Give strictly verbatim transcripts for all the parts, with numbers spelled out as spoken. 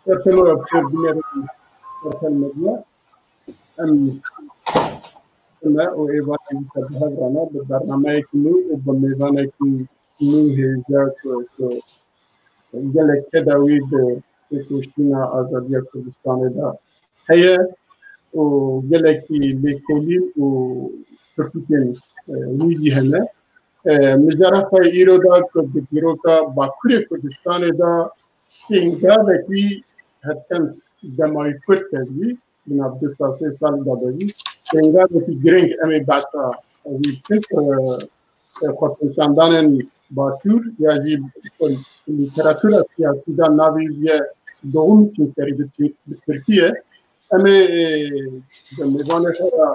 Serkema Pêr Binêrê Serkan Medya. Em me û êvarê wî te bi hev re ne, bi bernameyekî nû û bi mêvanekî nû hêja ku, ku gelek keda wî di têkoşîna azadiya Kurdistanê de heye û gelekî lêkolîn û pirtûkên, e, wî jî hene. E, mijara xwe îro da ku di dîroka Bakurê Kurdistanê de pêngavekî her çend demayî kurt de bî, di nav du sal, sê salî de bî, pêngavekî giring em ê behsa wî bikin, e, e, xwepêşandanên Bakur ya jî lîteratûra siyasî de navê wî ye Doğu Mitingleri bi Tirk-, bi Tirkî ye. Em ê, e, di mêvanê xwe de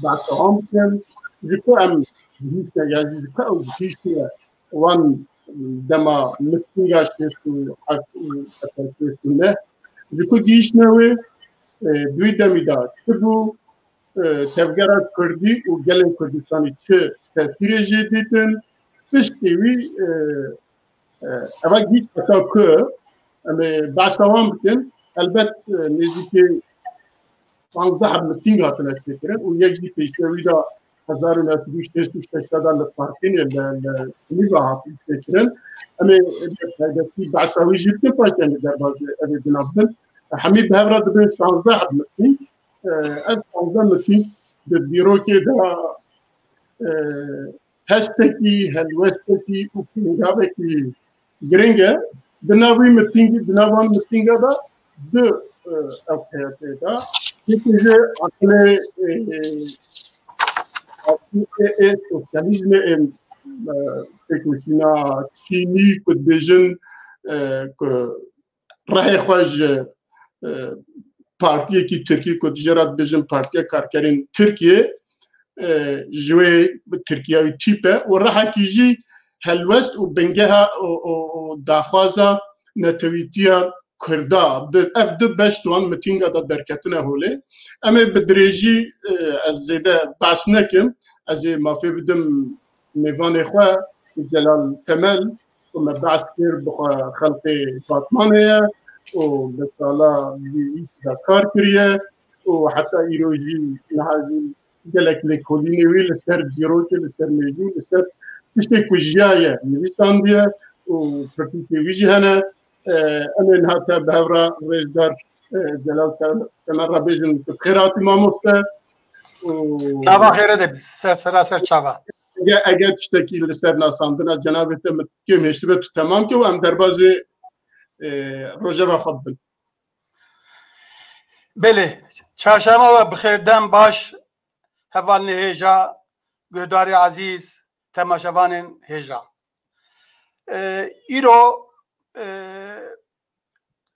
behsa wan bikin. Ji ku em gihîştine ya jî ji ku ew gihîştine wan dema mitînga şêst û heft û heta şêst û neh ji ku gihîştine wê, e, di wî demî de çi bû, e, tevgera Kurdî û gelên Kurdistanî çi tesîrê jê dîtin, piştî wî, e, e, eva gihîşt heta ku em ê behsa wan bikin. Elbet, e, nêzîkî panzdeh heb mitîng hatine çêkirin û yek jî pêşiya wî de hezar û neh sed û şêst û şeş de li Parkênê li, li Silîva hatî çêkirin. Em ê bi taybetî behsa wî jî bikin, paşê em ê derbazê ev ê dina bidin. Hemî bi hev re dibin şazdeh heb mitîng. E, ev şazdeh mitîng di dîrokê de, e, hestekî, helwestekî û pêngavekî giring e. Di nav wî mitîngî, di nav van mitînga de du, e, ew heye tê de. Yekî ji aqilê, e, e, aqilê, e, sosyalîzmê, e, e, têkoşîna çînî ku dibêjin, e, ku rihê xwe ji, e, partiyekî Tirkî ku jê re dibêjin Partiya Karkerên Tirkiyê, e, ji wê bi Tirkiya wî tîp e û rihekî jî helwest û bingeha û, û, û daxwaza netewîtiya Kurda. Di, ev du beş di wan mitînga de derketine holê. Em ê bi dirêjî, e, ez zêde behs nekim. Ez ê mafê bidim mêvanê xwe Celal Temel, ku me behs kir, bi xwe xelkê Batmanê ye û bi sala bîst de kar kiriye û heta îro jî niha jî gelek lêkolînê wî li ser dîrokê, li ser mêjû, li ser tiştê ku jiyaye nivîsandiye û pirtûkê wî jî hene. E, em ê niha te bi hev re rêzdar, e, Celal Te-, Temel re bêjin, tu bi xêr hatî mamoste. Û Çava xêre de bî, ser sera ser çava. Eger, eger tiştekî li ser nasandina cenabê te min kêm hêştibe tu temam ke û em derbazê, e, rojeva xwe bibin. Belê, çarşema we bi xêr, dem baş, hevalên hêja, guhdarê ezîz, temaşevanên hêja. E, îro, e,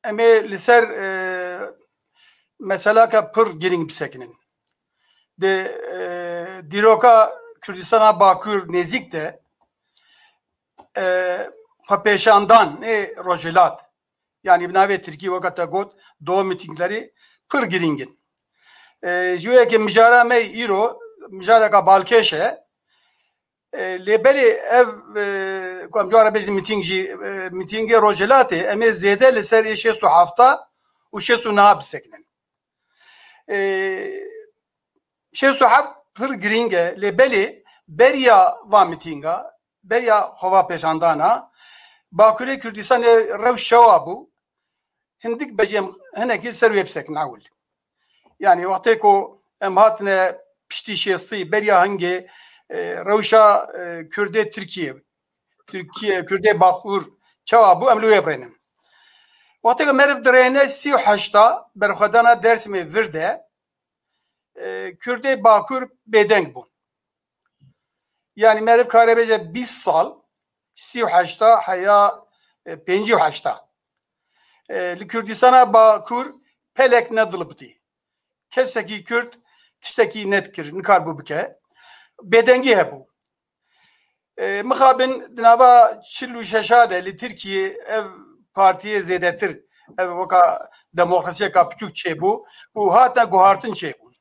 em ê li ser, e, meselaka pir girîng bisekinin. Di, e, dîroka Kurdistana Bakur nêzîk de, e, xwepêşandanê Rojhilat, yanî bi navê Tirkî weke te got, Doğu Mitingleri pir girîng in. E, ji wê yekê mijara me îro mijareka balkêş e. E, lê belê ev, e, ku em cara bêjin mitîng jî, e, mitîngê Rojhilatê, em ê zêde li ser ê şêst û heft û şêst û neh bisekinin. E, şêst û heft pir girîng e, lê belê beriya van mitînga, beriya xwepêşandana, Bakurê Kurdistanê rewş çawa bû, hindik bejê em hinekî ser wê bisekin ewil. Yanî wextê ku em hatine piştî şêstî, beriya hingê, e, rewşa, e, Kurdê Tirkiyê, Tirkiye, Kurdê Bakur çawa bû, em li wê birênin. Wextê ku meriv dirêne sî û heşta berxwedana Dêrsimê vir de, e, Kurdê Bakur bêdeng bûn. Yanî meriv kare bêje bîst sal, sî û heşta heya, e, pêncî û heşta. E, li Kurdistana Bakur pelek nedilibitî. Kesekî Kurd tiştekî nedikir, nikaribû bike. Bêdengî hebû. E, mixabin di nava çil û şeşa de li Tirkiyê ev partiyê zêdetir, ev weka demokrasiyeka piçûk çêbû û hatine guhartin çêbûn.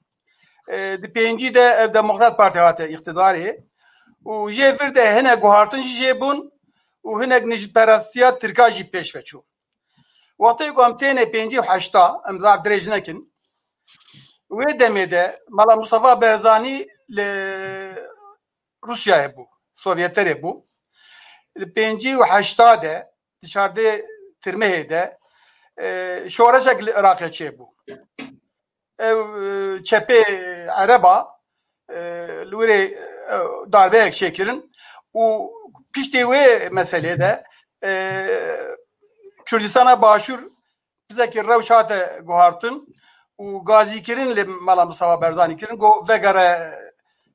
E, di pêncî de ev Demokrat Parti hate îqtidarê û jê vir de hinek guhartin jî jê bûn û hinek nijîdperestiya Tirka jî pêş ve çû. Wextê ku em têne pêncî û heşta, em zaf dirêj nekin. Wê demê de Mela Mustafa Barzanî li Rûsyayê bû, Sovyeterê bû. Li pêncî û heşta de, di çardê Tirmehê de, e, şoreşek li Iraqê çêbû. Ew, e, çepê Ereba, e, li wirê, e, darbeyek çêkirin û piştê wê meselê de, e, Kurdistana Başûr pisekî rewş hate guhartin û gazîkirin li Mela Mustafa Barzanî kirin, got, vegere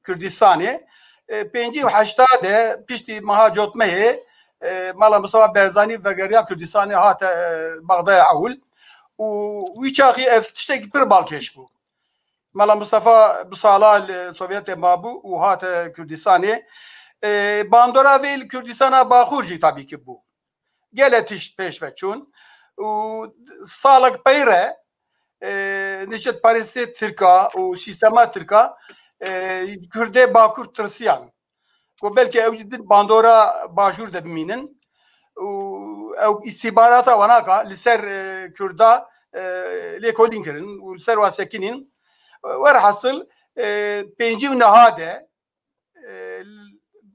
Kurdistanê. E, pêncî û heşta de piştî meha Cotmehê, e, Mela Mustafa Barzanî vegeriya Kurdistanê hate, e, Bexdaya Ewil û wî çaxî ev tiştekî pir balkêş bû. Mela Mustafa bi sala li Sovyetê mabû û hate Kurdistanê. E, bandora vê li Kurdistana Baxûr jî tabî ki bû. Gele tişt pêş ve çûn û salek peyre, e, niştparêstê Tirka û sîstema Tirka, e, Kurdê Bakur tirsiyan ku belkî ew jî di bandora Başûr de bimînin û ew îstîbarata wanaka li ser, e, Kurda, e, lêkolîn kirin û li ser wa sekinîn. Werhasil, e, pêncî û neha de, e,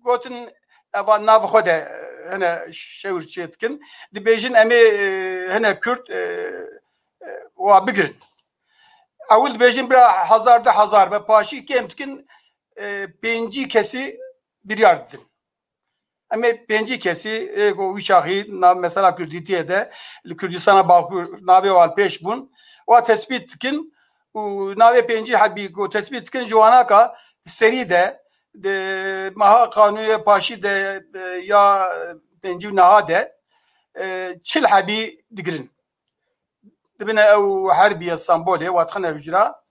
gotin, eva nav xwe de, e, hene şewir çê dikin. Dibêjin, em ê, e, hene Kurd, e, e, wa bigirin. Ewil dibêjin bira hezar, du hezar be, paşî kêm dikin, e, pêncî kesî biryar didin. Em ê pêncî kesî, ê ku wî çaxî na mesela Kurdîtiyê de li Kurdistana Bakur navê wan pêş bûn, wa tespît dikin û navê pêncî hebî ku tespît dikin ji wanaka di serî de, di meha Qanûyê paşî de, e, ya pêncî û neha de, e, çil hebî digirin. Dibine ew herbî ye Stenbolê, wa dixine hucra.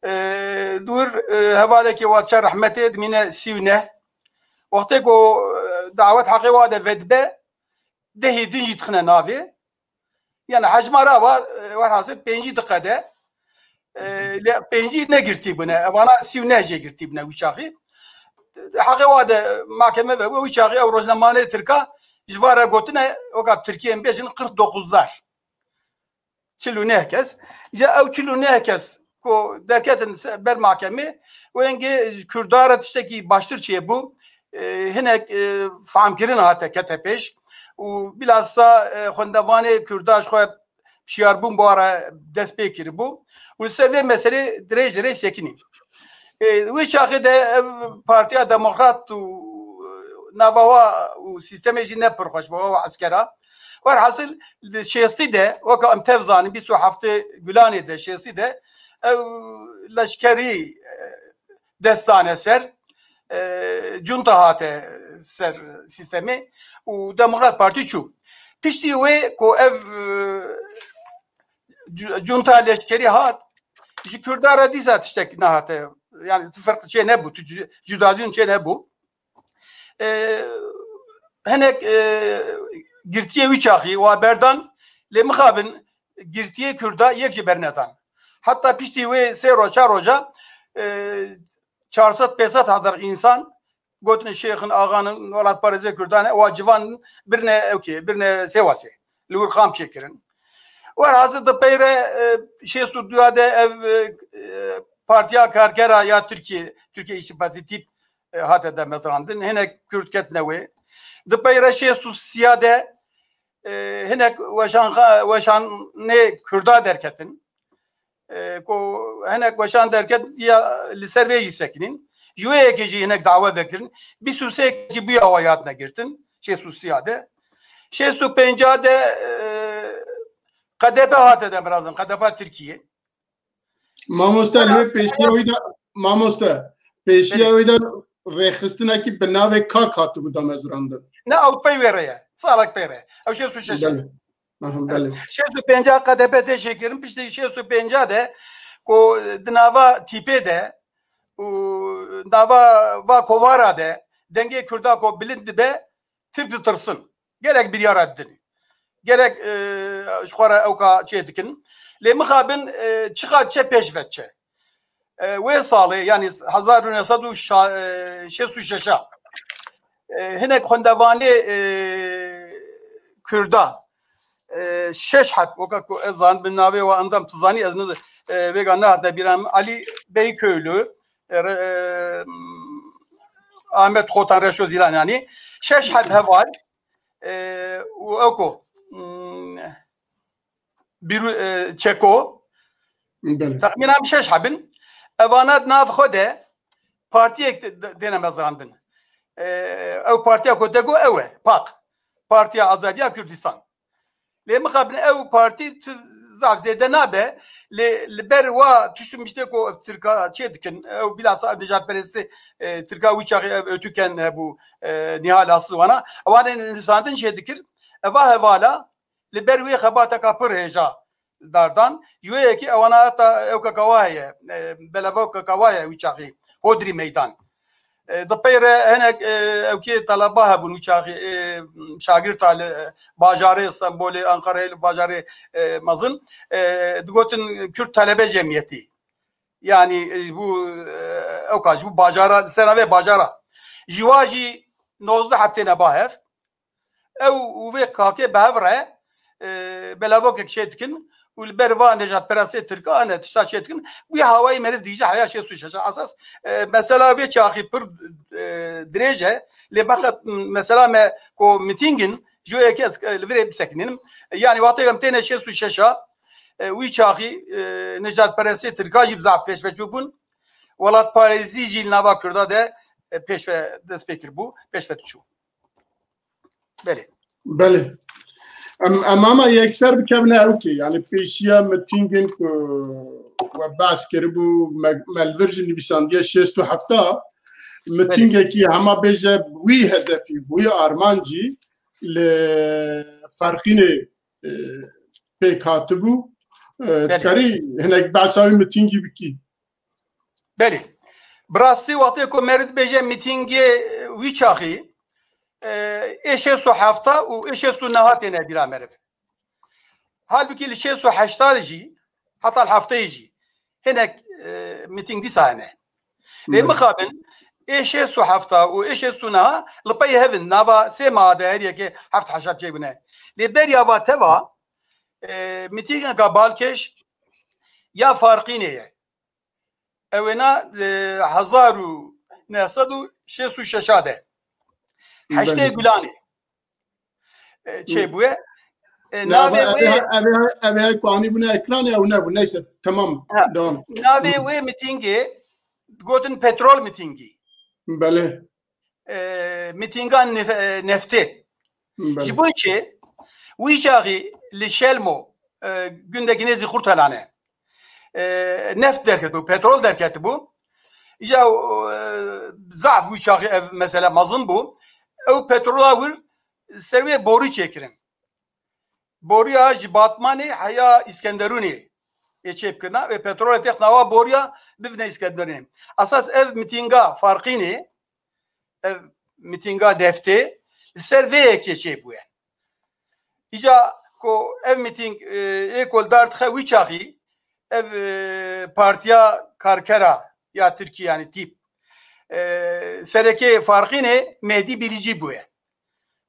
E, dûr, e, hevalekê wa diçe rehmetê dimîne sî û neh. Wextê ku, e, dawet heqê wa de vedibe, dehê din jî dixine navê. Yani hejmara wa, e, werhasil pêncî diqede. E, lê pêncî negirtî bûne. Evana sî û neh jê girtî bûne wî çaxî. Heqê wa de mahkeme ve wî çaxî ew rojnamanê Tirka ji va re gotine, weka Tirkiyên bêjin kırk dokuzlar. Çil û neh kes. Ji ew çil û neh kes ku derketin se-, ber mahkemê, wengê Kurda re tiştekî baştir çêbû. E, hinek, e, famkirin hate kete pêş û bilhassa, e, xwendevanê Kurda ji xwe şiyarbûn bi wa re dest pê kiribû û li ser vê meselê dirêj dirêj sekinî. E, wê çaxê de ev Partiya Demokrat û nava wa û sîstemê jî ne pir xweş bû, ew eskera. Werhasil, di şêstî de, weka em tev zanin, bîst û heftê Gulanê de, şêstî de ew leşkerî, e, dest dane ser, e, cunta hate ser sîstemê û Demokrat Partî çû. Piştî wê ku ev, e, cu-, cunta leşkerî hat, ji Kurda re dîsa tiştek nehate, yani tu ferq çê nebû, tu cu-, cudadîn çê nebû. E, hinek, e, girtiyê wî çaxî wa berdan, lê mixabin girtiyê Kurda yek jî bernedan. Heta piştî wê sê roja, çar roja, e, çar sed pênc sed hezar însan gotin şêxin, axanin, welatparêzê Kurdan e, wa civan birine ewkê, birine Sêwasê. Li wir xam çêkirin. Werhasil di peyre, e, şêst û duya de ev, e, e, Partiya Karkera ya Tirkiye, Türkiye İşçi Partisi tîp, e, hate demezrandin. Hinek Kurd ketine wê. Di peyre şêst û sîya de, e, hinek weşan-, weşanê Kurda derketin. E, ku hinek weşan derket ya li ser vê jî sekinîn. Ji wê yekê jî hinek dawe vekirin. Bîst û sê jî bûya wa hatine girtin. Şêst û sîya de. Şêst û pênca de, e, K D P hate demirazin. K D P Tirkiye. Mamoste, li wê pêşiya wî de, mamoste, pêşiya Belê. wî de rêxistinekî bi navê Kak hatibû damezrandin. Ne, ew pey wê re ye. Salek pey re. Ew şêst û şeş e. Belê. Aha, belê. Şêst û pênca K D P tê çêkirin, piştî şêst û pênca de ku di nava tîpê de û nava va kovara de dengê Kurda ku bilind dibe, tîp ditirsin. Gerek biryara didin. Gerek, e, ji xwe re ewka çê dikin. Lê mixabin, e, çiqa çe pêş ve çe. E, wê salê, yanî hezar û neh sed û şêst û şeş a, e, hinek xwendevanê, e, Kurda, e, şeş heb, weka ku ez zanibim navê wa endam tu zanî, ez niz-, e, vêga nehatine bîra min, Elî Beyköylü, e, re-, e, Ahmet Kotan Reşo Zîlan, yanî şeş heb heval, e, û ew ku, hmm, Bîrû, e, Çeko, Belê. Texmîna em şeş hebin. Evana di nav xwe de partiyek de-, de-, têne mezrandin. E, ew partiya ku te got ew e, pak. Partiya Azadiya Kurdistan. Lê mixabin ew partî tu zaf zêde nabe, lê li ber wa tiştin biştê ku Tirka çê dikin, ew bilhassa ev nijadperestî, e, Tirka wî çaxê ev Ötüken hebû, e, Nihal Aslı wana. Ewan ên nivîsandin çê dikir. Eva hevala, li ber wê xebateka pir hêja dardan. Ji wê yekê ewana heta ew kekawa heye, e, belevokeka wa ye wî çaxî, Hodrî Meydan. E, di pey re hinek, e, ew kê taleba hebûn wî çaxî, e, şagirta li, e, bajarê Stenbolê, Ankarayê, li bajarê, e, mezin, e, digotin Kürt Talebe Cemiyeti. Yanî, e, ji bo, e, ew ka ji bo bajara, li ser navê bajara. Ji wa jî nozdeh heb têne ba hev. Ew û vê kakê bi hev re, e, belavokek çê dikin û li ber va nejadperestê Tirka hene tişta çê dikin. Wî hawayî meriv dihîje heya şêst û şeş. Esas, e, mesela vê çaxî pir, e, dirêj e. Lê beqet mesela me ku mitîngin, ji wê yekê ez, e, li virê bisekinînim. Yanî wextê em têne şêst û şeş a, e, wî çaxî, e, nejadperestê Tirka jî bi zaf pêşve çûbûn. Welatparêzî jî li nava Kurda de, e, pêşve dest pê kiribû, pêşve diçû. Belê. Belê. Em, em ama yekser bikevine ewkê. Yani pêşiya mitîngên ku we behs kiribû, me, me li vir jî nivîsandiye şêst û heft a. Mitîngekî hema bêje wî hedefî, wî armancî li Ferqînê, e, pêk hatibû. E, Belê. Dikarî hinek behsa wî mitîngî bikî? Belê. Bi rastî wextê ku meriv dibêje mitîngê wî çaxî, e, ê şêst û heft a û ê şêst û neh a têne bîra meriv. Halbikî li şêst û heşt a jî, heta li hefteyê jî hinek, e, mitîng dîsa hene. Lê Belê. mixabin ê şêst û heft a û ê şêst û neh a li pey hev in, nava sê meha de her yekê heft heşa çêbûne. Lê beriya va teva, e, mitîngeka balkêş ya Farqînê ye. Ew êna, e, hezar û neh sed û şêst û şeş a de. Heştê Belê. Gulanê, e, çêbûye. E, Navê wê, ev ê, ev ê ku anî bûne ekranê ew nebû. Neyse, tamam. Ha, devam. Navê wê mitîngê gotin petrol mitîngî. Belê. E, mitînga nef-, e, neftê. Belê. Ji bo çi? Wî çaxî li Şelmo, e, gundekî nêzî Xurtelan e. E, neft derketibû, petrol derketibû. Îca, e, zaf wî çaxî ev mesele mezin bû. Ew petrola wir ser wê borî çêkirin. Boriya ji Batmanê heya Îskenderûnê ê çêbikirina. Wê petrolê têxistina wa boriya bivine Îskenderûnê. Esas ev mitînga Farqînê, ev mitînga neftê li ser vê yekê çêbûye. Îca ku ev mitîng, e, ê ku li dar dixe wî çaxî, ev, e, Partiya Karkera ya Tirkî, yanî tîp, e, serekê Farqînê Mehdî Bilîcî bûye.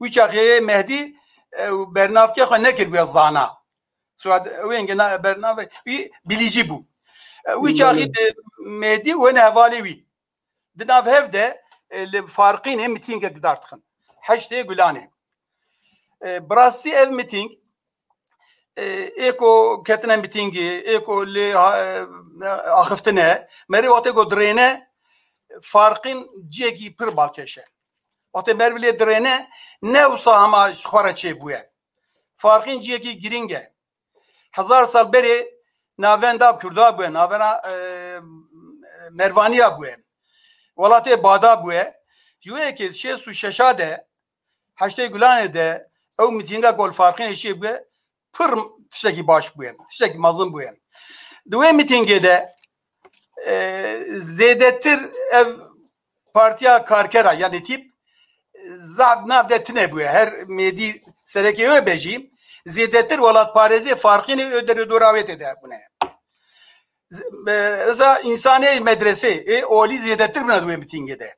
Wî çaxê Mehdî, e, bernavkê xwe nekiribûye zana. Suad wêngê na-, bernavê wî Bilîcî bû. E, wî çaxî Belê. bi Mehdî û wêne hevalê wî. Di nav hev de, e, li Farqînê mitîngek dar dixin. Heştê Gulanê. E, bi rastî ev mitîng, e, ê ku ketine mitîngê, ê ku lê ha-, e, axiftine, merê wextê ku dirêne, Farqîn ciyekî pir balkêş e. Wextê merv lê dirêne, ne wisa hema ji xwe re çêbûye. Farqîn ciyekî girîng e. Hezar sal berê navenda Kurda bûye, navenda, e, Mervaniya bûye. Welatê Bada bûye. Ji wê yekê şêst û şeş a de, heştê Gulanê de, ew mitînga ku li Farqînê çêbûye, pir tiştekî baş bûye, tiştekî mezin bûye. Di wê mitîngê de, e, zêdetir ev Partiya Karkera, yanî tîp, zaf nav de tune bûye. Her mêdî serekê wê be jî, zêdetir welatparêzê Farqînê û derûdora wê tê de hebûne. Z-, e, eza însanê medresê, ê olî zêdetir bûne di wê mitîngê de.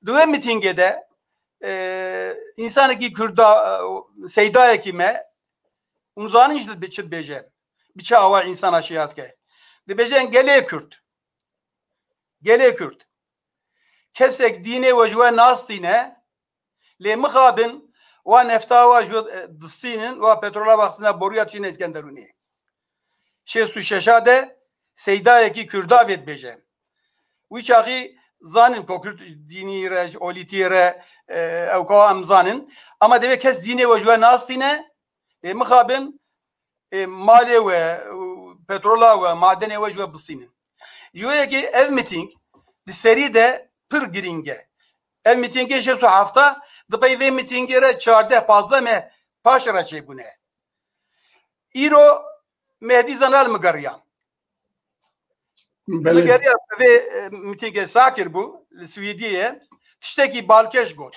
Di wê mitîngê de, e, însanekî Kurda, e, seydayekî me, Hûn zanin jî bi çi dibêje? Bi çi awa însana şiyar dike? Dibêje gelê Kurd. Gelê Kurd. Kesek dînê we ji we nastîne, lê mixabin wa nefta wa ji we, e, distînin, wa petrola we xistine boruya çîne Îskenderûnê. Şêst û şeşa de seydayekî Kurda vê dibêje. Wî çaxî zanin ku Kurd dînî re, ji olîtiyê re, e, ew ka em zanin. Ama divê kes dînê we ji we nastîne, lê mixabin, e, malê we, û petrola we, madenê we ji we bistînin. Ji wê yekê ev mitîng di serî de pir girîng e. Ev mitîngê şêst û hefta di pey vê mitîngê re çardeh pazdeh meh paş re çêbûne. Îro Mehdî Zana li min geriya. Belê. Min geriya vê, e, mitîngê Sakir bû, li Swîdiyê ye. Tiştekî balkêş got.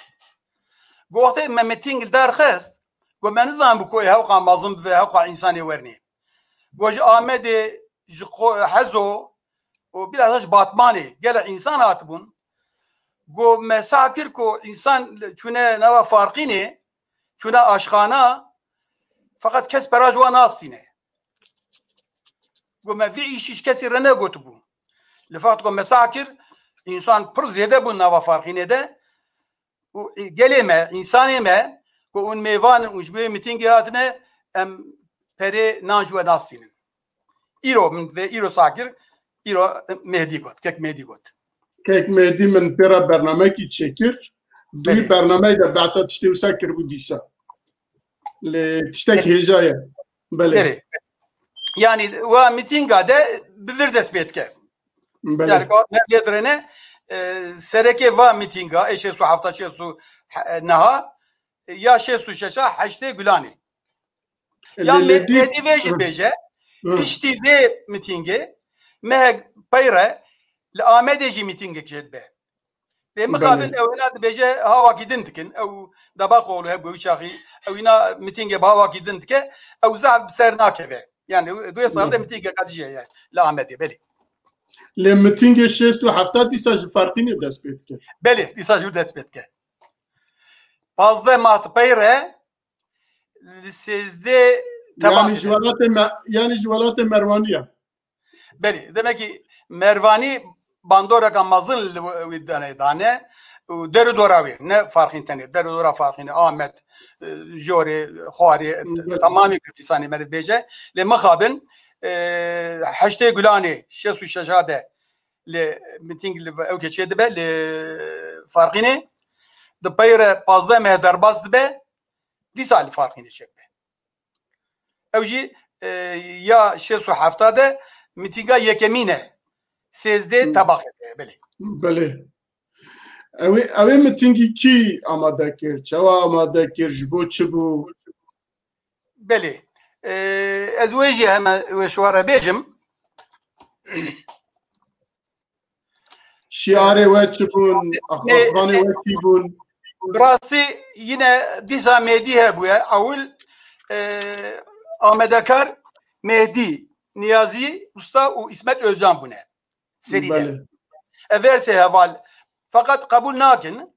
Got, wextê me mitîng li dar xist, got, me nizanibû ku ê hewqa mezin bibe, hewqa însanê wernê. Got, ji Amedê, ji Qo-, Hezo û bilhassa ji Batmanê gelek însan hatibûn. Got, me sah kir ku însan çûne nava Farqînê, çûne aşxana, feqet kes pera ji wan nastîne. Got, me vî îşî ji kesî re negotibû. Li feqet ku me sah kir, însan pir zêde bûn nava Farqînê de. Û gelê me, însanê me, ku hûn mêvan in û ji bo vê mitîngê hatine, em perê nan ji we nastînin. Îro min vê îro sah kir, îro Mehdî got, kek Mehdî got. Kek Mehdî min pê re bernamekî çêkir. Di wî Belê. bernameyê de behsa tiştê wisa kiribû dîsa. Lê tiştek Belê. hêja ye. Belê. Belê. Yanî wa mitînga de bi vir dest pê dike. Belê. Yani, lê dirêne, e, serekê va mitînga, ê şêst û hefta, şêst û neha, e, ya şêst û şeşa heştê Gulanê. E, Ya lê, lê me-, dî-, Mehdî vê jî Hı. bêje, Hı. piştî vê mitîngê, mehek peyre li Amedê jî mitîngek jê dibe. Lê mixabin Belê. ew hina dibêje hawakî din dikin. Ew Debaqoğlu hebû wî çaxî. Ew hina mitîngê bi hawakî din dike. Ew zehf bi ser nakeve. Yani du sal de Belê. mitîngeka dijî heye li Amedê. Belê. Lê mitîngê şêst û hefta dîsa ji Farqînê dest pê dike. Belê, dîsa ji dest pê dike. Pazdeh mah peyre li sêzdeh Yani Tebaqê ji de. welatê Me-, yani ji welatê Merwaniya. Belê, demek ki Mervanî bandoreka mezin li wî dane dane û der û dora wê, ne Farqîn tenê, der û dora Farqînê, Amed, e, Jorê, Xwarê, Belê. temamê Kurdistanê meriv bêje. Lê mixabin, e, heştê Gulanê şêst û şeşa de li mitîng li ewkê çê dibe, li Farqînê, di peyre pazdeh meh derbas dibe, dîsa li Farqînê çêdibe. Ew jî, e, ya şêst û hefta de mitînga yekemîn e. Sêzdeh Hmm. Tebaqê de, belê. Belê. Ew ê, ew ê mitîngî kî amade kir? Çawa amade kir? Ji bo çi bû? Belê. E, ez wê jî heme wê şwara bêjim. Şiarê we çi bûn? Axafxanê we kî bûn? Bi rastî yine dîsa Mêdî hebûye. Ewil, e, amadekar Mehdî Niyazî Usta û Îsmet Özcan bûne. Serî de. Belê. Ev her sê heval. Feqet qebûl nakin.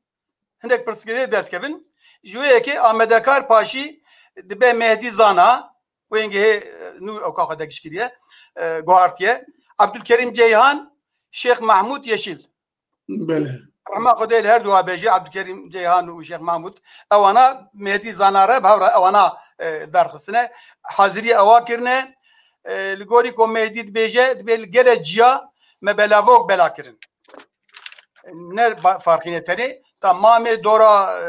Hindek pirsgirêk derdikevin. Ji wê yekê amadekar paşî dibe Mehdî Zana, wê hingê hê, e, nû ewka xwe de gişt kiriye, e, guhartiye. Abdulkerîm Ceyhan, Şêx Mahmûd Yeşîl. Belê. Rehma Xwedê li her duwa be jî Abdulkerîm Ceyhan û Şêx Mahmûd. Ewana Mehdî Zana re bi hev re ewana, e, derxistine. Hazirî ewa kirine. E, li gorî ku Mehdî dibêje, dibê li gelek ciya me belavok bela kirin. Ne ba-, Farqînê tenê, tamamê dora, e,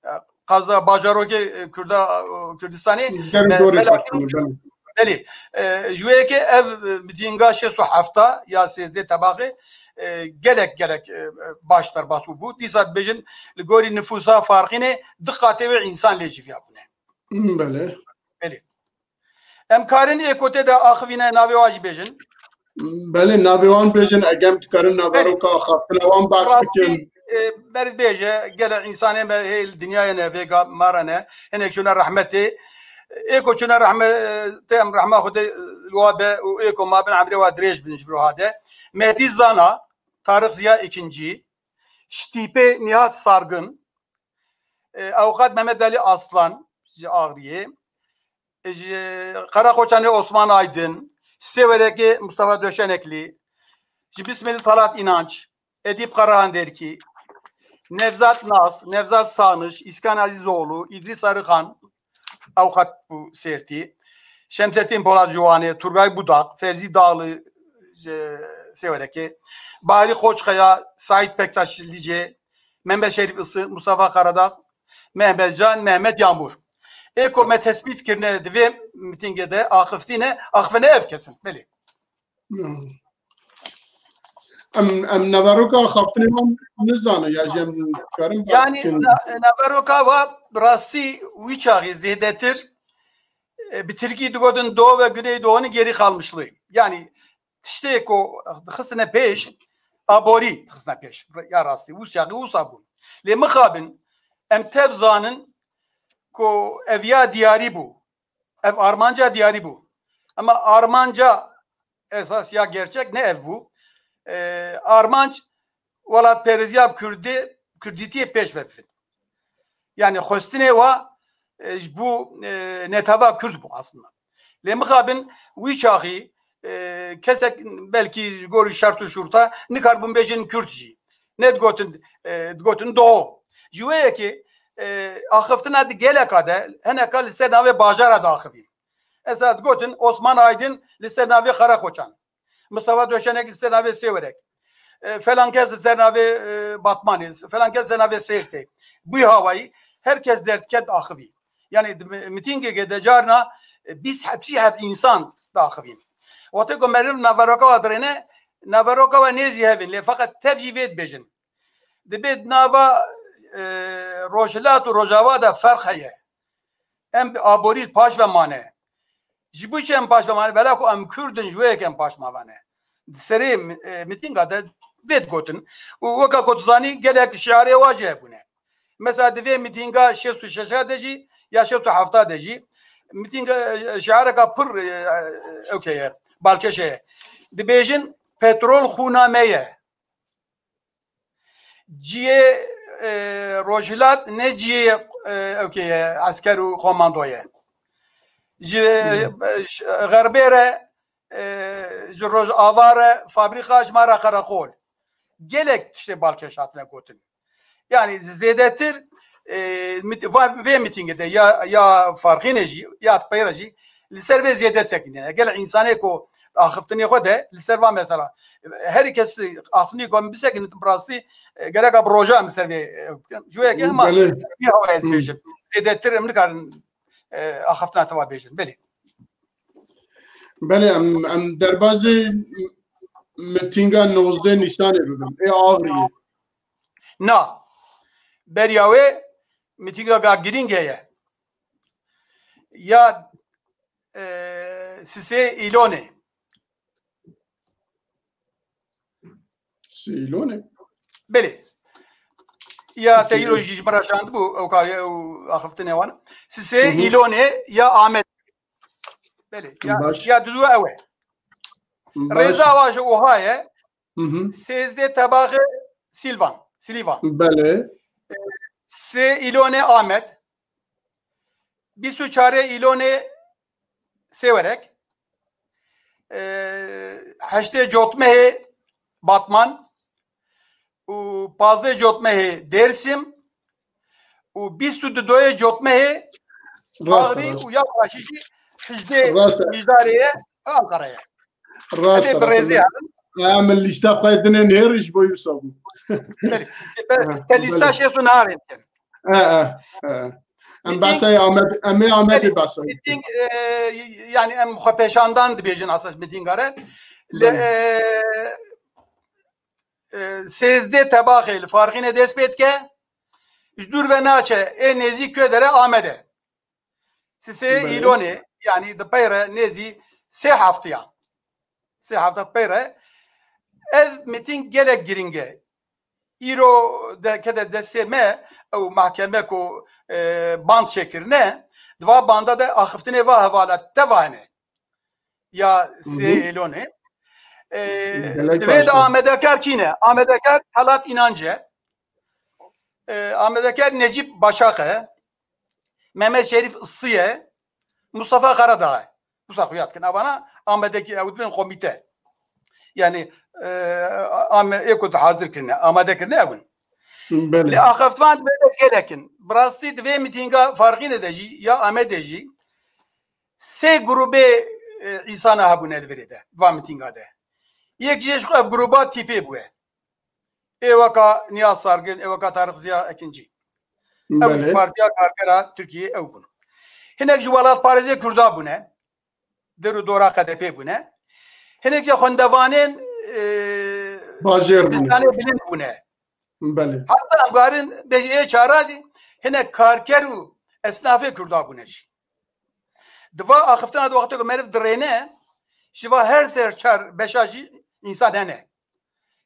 e, qaza bajarokê, e, Kurda, e, Kurdistanê, Der û me-, dorê bela Farqînê, kirin. belê. Belê. E, ji wê yekê ev, e, mitînga şêst û hefta ya sêzdeh Tebaqê, e, gelek, gelek, e, baş derbas bû. Dîsa dibêjin li gorî nifûsa Farqînê du qatê wê însan lê civiya bûne. Hmm, belê. Belê. Em karin ê ku tê de axivîne navê wan jî bêjin. Belê, navê wan bêjin, eger em dikarin naveroka axaftina wan baş bikin. Rastî, e, meriv bêje, gelek însanê me hê li dinyayê ne, vêga me re ne. Hinek çûne rehmetê. Ê ku çûne rehmetê, em rehma Xwedê li wa be û ê ku mabin emrê wa dirêj bin ji vir û hade. Mehdî Zana, Tarık Ziya ikinci, Ştîpê Nihat Sargın, e, Avukat Mehmet Ali Aslan ji Ağrı'yê, ji Qereqoçanê Osman Aydin, ji Sêwerekê Mustafa Döşeneklî, ji Bismilî Talat İnanç, Edîp Karahanderkî, Nevzat Nas, Nevzat Sanış, İskan Azizoğlu, İdris Arıkan, avukat bu Sertî, Şemsettin Polat Ciwanê, Turgay Budak, Fevzi Dağlı, ji Sêwerekê, Bahri Koçkaya, Sait Pektaş Licê, Mehmet Şerîf Isı, Mustafa Karadağ, Mehmet Can, Mehmet Yağmur. Ê ku me tespît kirine di vê mîtingê de axifî ne, axifî ne ev kes in. Belê. Em, em neveroka axaftinê wan nizanin ya jî em karin Yani ne- neveroka wa rastî wî çaxî zêdetir e, bi tirkî digotin Doğu ve Güneydoğu'nun geri kalmışlığı. Yani tiştê ku dixistine pêş, aborî dixistine pêş. Ya rastî, wisa, wisa bûn. Lê mixabin, em tev zanin ku ev ya diyarî bû. Ev armanca diyarî bû. Ama armanca esas ya gerçek ne ev bû. E, armanc welatperestiya Kurdî, Kurdîtiyê pêş ve bifin. Yani xwestinê wa e, ji bo e, netava Kurd bû aslında. Lê mixabin wî çaxî e, kesek belkî ji gorî şert û şurta nikaribûn bêjin Kurd jî. Ne digotin, e, digotin Doğu. Ji wê yekê e, axiftina di geleka de hineka li ser navê bajara diaxivîn. Mesela digotin Osman Aydin li ser navê Karakoçan. Mustafa Döşenek li ser navê Sêwerek. E, falan kes li ser navê e, Batmanê, falan kes li ser navê Sêrtê. Bûyî hawayî her kes derdikevt axivî. Yani di mi- mîtingekê de carna e, bîst heb, sî heb însan diaxivîn. Wextê ku meriv naveroka wa dirêne, naveroka wa nêzî hevin, lê feqet tev jî vê dibêjin. Dibê di nava e, Rojhilat û Rojava de ferq heye. Em bi aborî paş ve mane. Ji bo çi em paş ve mane? Bela ku em Kurd in, ji wê yekê em paş mavane. Di serê mi- e, mîtinga de vê digotin. Û weka ku tu zanî, gelek şiarê wa jî hebûne. Mesela di vê mîtinga şêst û şeş de jî ya şêst û heft de jî mîtinga e, şiareka pir e, ewkê ye, balkêş heye. Dibêjin petrol xûna me ye. Cihê e, Rojhilat ne cihê e, ewkê ye, esker û komando ye. Ji e, ş- Xerbê re, e, ji Rojava re fabrîka, ji me re qereqol. Gelek tiştê balkêş hatine gotin. Yani zêdetir e, mit- va- vê mîtingê de ya ya Farxînê jî ya Peyre jî li ser vê zêde sekîne. Gelek însanê ku axiftinê xwe de li ser va mesela her kes axiftinê ku em bisekînin bi rastî e, gereka bi roja em li ser vê e, bikin. Ji wê yekê hema Belê. Vî hawayê ez Hı. bêjim. Zêdetir em nikarin e, axiftina te va bêjin. Belê. Belê em, em derbazê mitinga nozdeh Nîsanê bibin. Ê Axiriyê. Na. Beriya wê mîtingeka girîng heye. Ya e, sisê Îlonê. Sîlonê. Belê. Ya te îro jî ji min re şandibû, ew ka ew axiftinê wan. Sisê Hı hı. Îlonê ya Amed. Belê. Ya, Baş. Ya didu ew e. Baş. Rêza wa ji oha ye. Hı hı. Sêzdeh Tebaxê Silvan. Silîvan. Belê. Sê Îlonê Amed. Bîst û çarê Îlonê Sêwerek. E, heştê Cotmehê Batman. Û pazdeh Cotmehê Dêrsim. Û bîst û dudoyê Cotmehê Rast e, Agirî rast. Û ya paşî jî hejdê Rast e. Mijdarê ye, Ankara'ya. Rast Hadi e, bir rast e. Rezi alın. Ya min lîsta xwe dinê nêr ji bo wisa bû. Belê. Be- Ha, Te lîsta belê. Şêst û nehê dikin. E, e, e. Em Miting- behsayê Amed, em ê Amedê Belê. Behsayê. Miting, e, yani em xwe pêşandan dibêjin esas mitinga re. Li, Belê. E, e, sêzdeh Tebaxê li Farxînê dest pê dike. Ji dûr ve naçe, ê nêzîk ku dere Amede. Sisê Belê. Îlonê, yani di peyre nêzî sê heftiya. Sê hefta peyre. Ev miting gelek giring e. Îro de kede destê me, ew mahkeme ku, e, band çêkirine, di va banda de axiftinê va hevala teva hene. Ya sê Hı hı. Îlonê. E, Gelek divê baş de e. Amedekar kî ne? Amedekar Talat İnanc e. E, Amedekar Necip Başak e. Mehmet Şerîf Isî ye. Mustafa Karadağ e. Wisa xuya dikin. Evana Amedekî ew dibin komîte. Yani, e, ame-, ê ku hazir kirine, amade kirine ew in. Belê. Lê axiftivan divê de gelek in. Bi rastî di vê mîtînga Farqînê de jî, ya Amedê jî, sê grûbê, e, însana hebûne li virê de, va mîtînga de. Yek jê ji xwe ev grûba tîpê bûye. Ê weka Niyaz Sargin, ê weka Tarık Ziya Ekinci. Ew ji Belê. Partiya Karkera Tirkiyê ew bûn. Hinek ji welatparêzê Kurda bûne. Der û dora K D P bûne. Hinek jî xwendevanên, e, Bajêr bûne. Dibistanê bilind bûne. Belê. Heta em garin bêjî ê çara jî hinek karker û esnafê Kurda bûne jî. Di va axiftina di wextê ku meriv dirêne, ji va her ser çar beşa jî însan hene.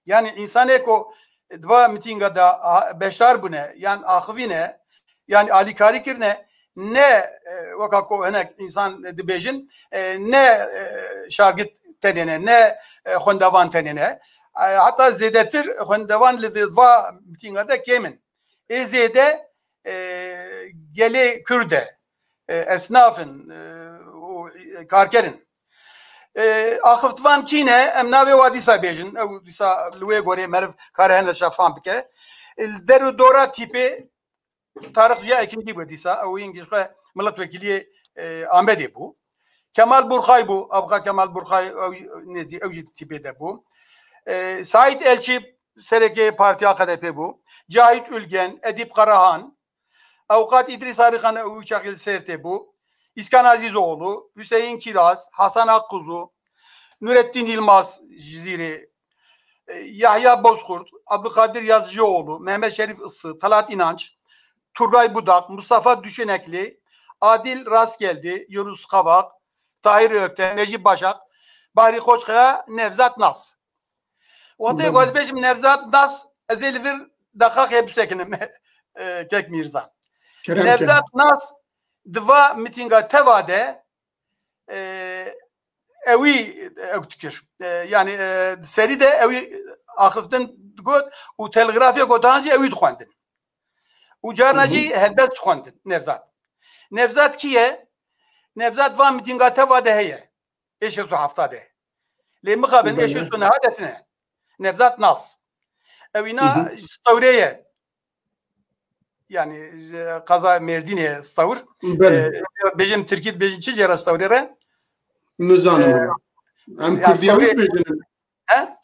Yani însanê ku di va mitînga de a-, beşdar bûne, yan axivîne, yan alîkarî kirine, ne, e, weka ku hinek însan dibêjin, e, ne, e, şagird tenê ne, ne, e, xwendevan tenê ne. E, heta zêdetir xwendevan li di va mitînga de kêm in. Ê zêde, e, gelê Kurd e, e, esnaf in, e, û, e, karker in. E, axiftivan kî ne? Em navê wa dîsa bêjin. Ew dîsa li wê gorê meriv kare hene şefan bike. E, li der û dora tîpê Tarık Ziya Ekinci bû dîsa. Ew yîn ji xwe milletvekiliyê, e, Amedê bû. Kemal Burxay bû. Avka Kemal Burxay ew, nêzî ew jî tîpê de bû. E, Saîd Elçî serekê partiya K D P bû. Cahit Ülgen, Edîp Karahan, Avukat Îdrîs Arîxan ew çaxî li Sêrtê bû. Îskan Azîzoğlu, Hüseyin Kiraz, Hasan Akkuzu, Nurettin Yilmaz Cizîrê, e, Yahya Bozkurt, Abdülkadir Yazıcıoğlu, Mehmet Şerif Issı, Talat İnanç, Turgay Budak, Mustafa Düşünekli, Adil Rastgeldi, Yunus Kavak, Tahir Ökten, Necip Başak, Bahri Koçkaya, Nevzat Nas. Wextê ku ez dibêjim Nevzat Nas, ez ê li vir deqaqê bisekinim, e, kek Mîrza. Kerem ke. Nevzat Nas di va mitînga teva de, e, ewî ew dikir. E, yani, e, di serî de ewî axiftin digot û telgrafê gotan jî ewî dixwendin. Û carna Hı hı. jî helbest dixwendin Nevzat. Nevzat kî ye? Nevzat va mitînga teva de heye. Ê şêst û hefta de. Lê mixabin ê Belê. şêst û neha de tine. Nevzat Nas. Ew îna Hı hı. ji Stewrê ye. Yani ji qeza Mêrdînê Stewr. Belê. E, bêjin Tirkî, bêjin çi cêra Stewrê re? Nizanim. E, Em ya Kurdî ya Stewrê wî dibêjin. He?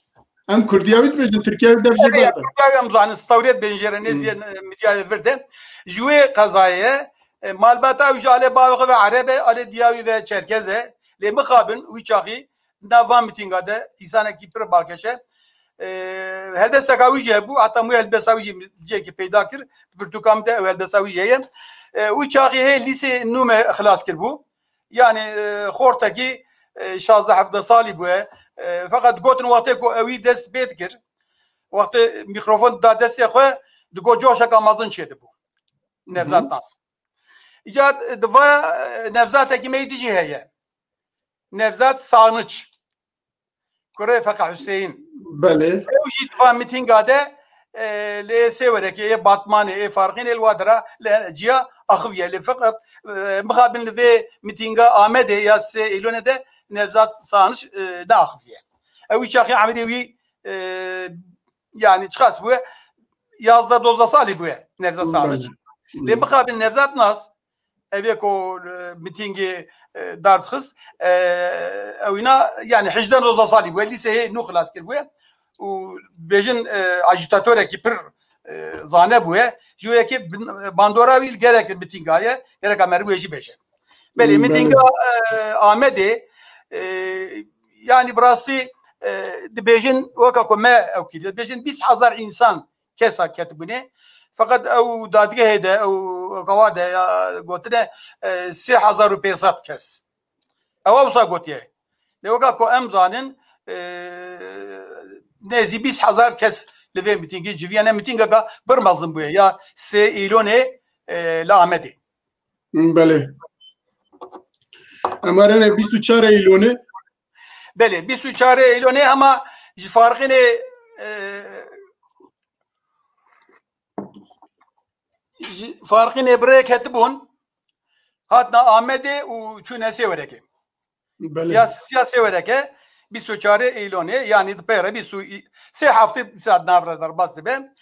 Em Kurdî ya wî dibêjin, Tirkî ya wî dev jê Tabii ya, berde. Kurdî ya wî em zanin, Stewrê dibêjin jêre, nêzî Hmm. Midyayê vir de. Ji wê qezayê ye. E, malbata ew jî alê bavê xwe ve Ereb e, alê diya wî ve Çerkez e. Lê mixabin wî çaxî nav van mitînga de însanekî pir balkêş e. E, helbesteka wî jî hebû, heta wî helbesta wî jî cihekî peyda kir. Pirtûka min de ew helbesta wî jî heye. E, wî çaxî hê lîsê nû me xilas kiribû. Yani, e, xortekî, e, şazdeh hevdeh salî bûye. E, feqet gotin wextê ku ewî dest pê dikir, wextê mîkrofon da destê xwe, digot coşeka mezin çêdibû. Nevzat Hı hı. Nas. Îca, e, di va, e, Nevzatekî me yî dijî heye. Nevzat Saniç. Kurê Feqe Hüseyin. Belê. Ew jî di va mitînga de, e, lê sê werekê yê Batmanê, ê Farqînê li wa dira li ciya axiviye. Lê feqet, e, mixabin li vê mitînga Amedê ya sê Eylonê de Nevzat Saniç, e, neaxiviye. Ew wî çaxê emirê wî, e, yani çiqas bûye? Yazdeh dozda salî bûye Nevzat Saniç. Belê. Lê mixabin Nevzat Nas, ev ê ku, e, mitîngê, e, derdixist, e, ew îna, yani hejdeh dozda salî bûye, lîseyê nû xilas kiribûye û bêjin, e, ajîtatorekî pir, e, zane bûye. Ji wê yekê bin-, bandora wî li gerek mitînga ye, gereka meriv wê jî bêje. Belê, Hmm, mitînga, belê. e, Amedê, e, yani bi rastî, e, dibêjin weka ku me ew kiriye, dibêjin bîst hezar însan kesa ketibûne. Feqet ew dadgehê de, ew gawa de ya gotine, e, sê hezar û pênc sed kes. Ew wisa gotiye. Lê weka ku em zanin, e, nêzî bîst hezar kes li vê mitîngê civiyane, mitîngeka pir mezin bûye ya sê Îlonê, e, li Amedê. Belê. Em erene bîst û çar Îlonê. Belê, bîst û çar Îlonê hema ji Farqînê, e, ji Farqînê bi rê ketibûn. Hatine Amedê û çûne Sêwerekê. Belê. Ya, ya Sêwereke bîst û çarê Eylonê, yanî di pê re bîst û sê heftê saet navre derbas dibe.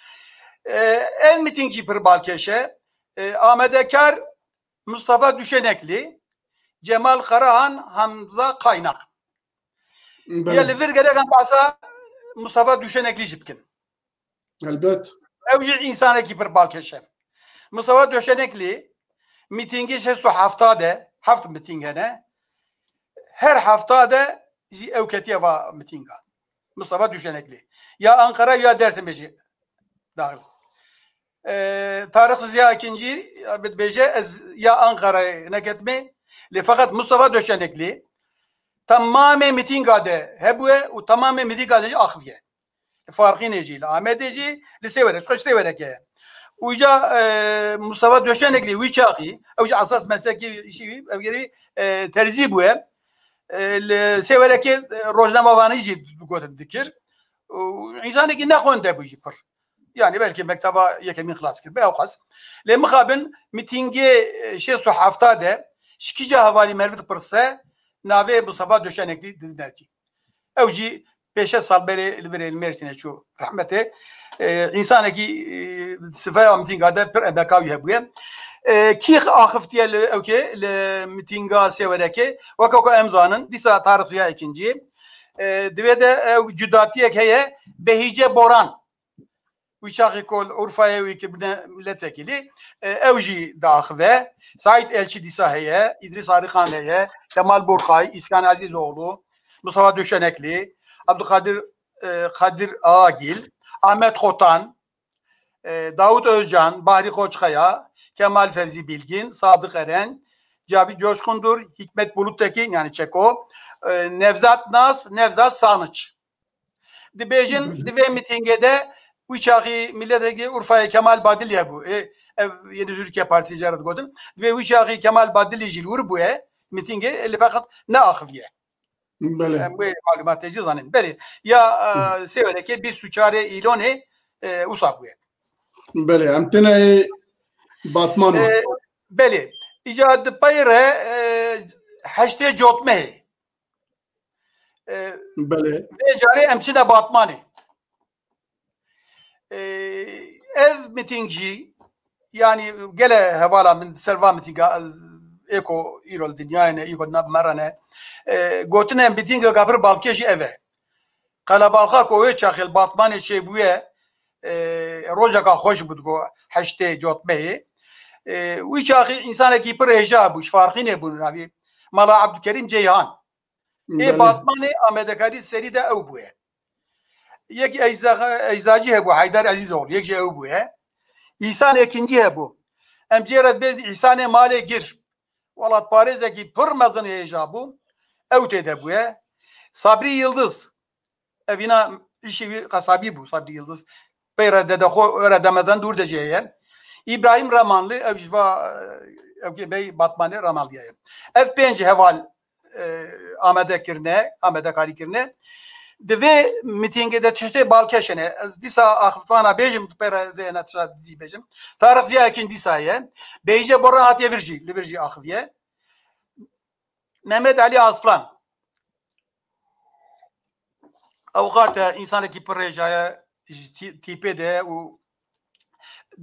E, ev mîtîng jî pir balkêş e. E, amadekar Mustafa Düşenekli, Cemal Karahan, Hamza Kaynak. Belê. Ya li vir gerek em behsa Mustafa Düşenekli jî bikin. Elbet. Ew jî însanekî pir balkêş e. Mustafa Döşenekli mîtîngê şêst û hefta de, heft mîtîng hene. Her hefta de jî ew ketiye va mîtînga. Mustafa Döşenekli. Ya Ankara ya Dersimê jî dahil. Ee, Tarık Ziya Ekinci dibêje ez ya Ankara'ya neketme. Lê fakat Mustafa Döşenekli tamamê mîtînga de hebûye û tamamê mîtînga de jî axiviye. Li Farqînê jî, li Amedê jî, li Sêwerê, ji xwe ji Sêwereke ye. Û îca, e, Mustafa Döşenekli wî çaxî, ew jî esas meslekî îşî wî, ev gerî, e, terzî bûye. E, li Sêwerekê, e, rojnamevanî jî digotin dikir. Û însanekî nexwende bû jî pir. Yani belkî mekteba yekemîn xilas kir, bi ewqas. Lê mixabin mîtîngê, e, şêst û hefta de ji kîja hevalî meriv dipirse, navê Mustafa Döşenekli didinetî. Ew jî pêşe sal berê li virê li Mêrsînê çû rehmetê. E, însanekî, e, sifeya mîtînga de pir emeka wî hebûye. E, kî axiftiye li ewkê, li mîtînga Sêwerekê? Weke ku em zanin, dîsa Tarık Ziya Ekinci. E, divê de ew cudatiyek heye, Behîce Boran. Wî çaxê ku li Urfayê wî kiribine milletvekîlî, e, ew jî diaxive. Saîd Elçî dîsa heye, Îdrîs Arîkan heye, Kemal Burkay, Îskan Ezîzoğlu, Mustafa Döşenekli, Abdulkadir, e, Kadir Agil, Ahmet Kotan, e, Davut Özcan, Bahri Koçkaya, Kemal Fevzi Bilgin, Sadık Eren, Cavi Coşkundur, Hikmet Buluttekin, yani Çeko, e, Nevzat Nas, Nevzat Sanıç. Dibêjin, Belê. Di vê mîtîngê de wî çaxî milletekî Urfayê Kemal Badilî hebû. Ê, ev yeni Türkiye Partisi cara digotin. Dibê wî çaxî Kemal Badilî jî li wir bûye mîtîngê, lê feqet neaxiviye. Belê. Em wê malûmatê jî zanin. Belê. Ya, e, Hı. Sêwerekê bîst û çarê Îlonê, e, wisa bûye. Belê. Em têne Batman E, belê. Îca di pey re, e, heştê Cotmehê. E, Belê. Vê carê em çine Batmanê. E, ev mîtîng jî, yanî gele hevala min ser va mîtînga, ez, ê ku îro li dinyayê ne, îro nav me re ne. E, gotine mîtîngeka pir balkêş jî ev e. Qelebalxa ku wê çaxê li Batmanê çêbûye, e, rojeka xweş bû, digo heştê Cotmehê. E, wî çaxî însanekî pir hêja bû, ji Farqînê bûn, navî Mala Abdulkerim Ceyhan. Ê Belê. Batmanê amadekarî serî de ew bûye. Yek Eyza-, Eyzacî hebû, Heydar Ezîzoğlu, yek jî ew bûye. Îhsan Ekincî hebû. Em jê re dibêjin Îhsanê Malê Gir. Welatparêzekî pir mezin hêja bû. Ew tê de bûye. Sabrî Yildiz. Evîna îşê wî qesabî bû, Sabrî Yildiz. Peyre dede xwe, were demeden dûr de jî heye. Îbrahîm Remanli, ew ji va, ew kê bey Batmanê Remanlî ye. Ev pênc heval, e, amade kirine, amadekarî kirine. Di vê mîtîngê de tiştê balkêş hene. Ez dîsa axiftvana bêjim, peyre zêne tişta dî bêjim. Tarık Ziya Ekin dîsa ye. Beyce Boran hatiye vir jî, li vir jî axiviye. Mehmet Ali Aslan. Avûkat e, însanekî pir rêja ye, ji tî-, tîpê de û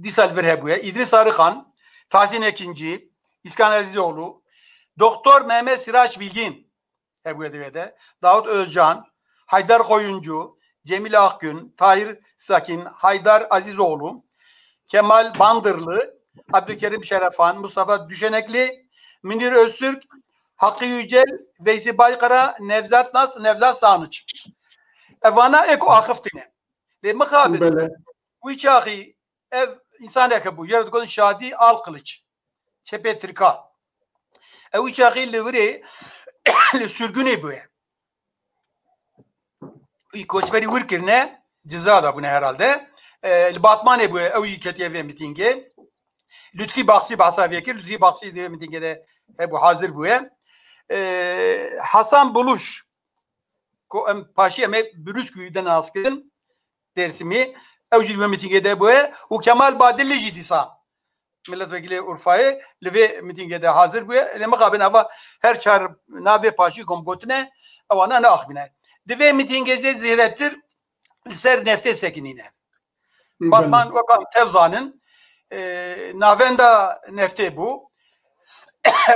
dîsa li vir hebûye. Îdrîs Arixan, Tahsîn Ekincî, Îskan Ezîzoğlu, Doktor Mehmet Siraç Bilgin hebûye di vê de, Davut Özcan, Haydar Koyuncu, Cemil Akgün, Tahir Sakin, Haydar Azizoğlu, Kemal Bandırlı, Abdülkerim Şerefan, Mustafa Düşenekli, Münir Öztürk, Hakkı Yücel, Veysi Baykara, Nevzat Nas, Nevzat Sanıç. Evana ê ku axiftine. Lê mixabin, Belê. Wî çaxî ev însanek hebû, jê re digotin Şadî Alkılıç. Çepê Tirka. Ew wî çaxî li virê, li sürgünê bûye. Wî koçberî wir kirine, ciza da bûne herhalde. E, li Batmanê bûye, ew jî ketiye vê mîtîngê. Lütfî Baxsî behsa vê kir. Lütfî Baxsî di vê mîtîngê de hebû, hazir bûye. E, Hasan Buluş, ku em paşî em ê Brûskî de nas kirin, Dêrsimî, ew jî li vê mîtîngê de bûye û Kemal Badilî jî dîsa milletvekilê Urfayê li vê mîtîngê de hazir bûye. Lê mixabin eva her çar navê paşî ku em gotine, ewana neaxivîne. Di vê mîtîngê jî zêdetir li ser neftê sekinîne. Batman weka em tev zanin, e, navenda neftê bû.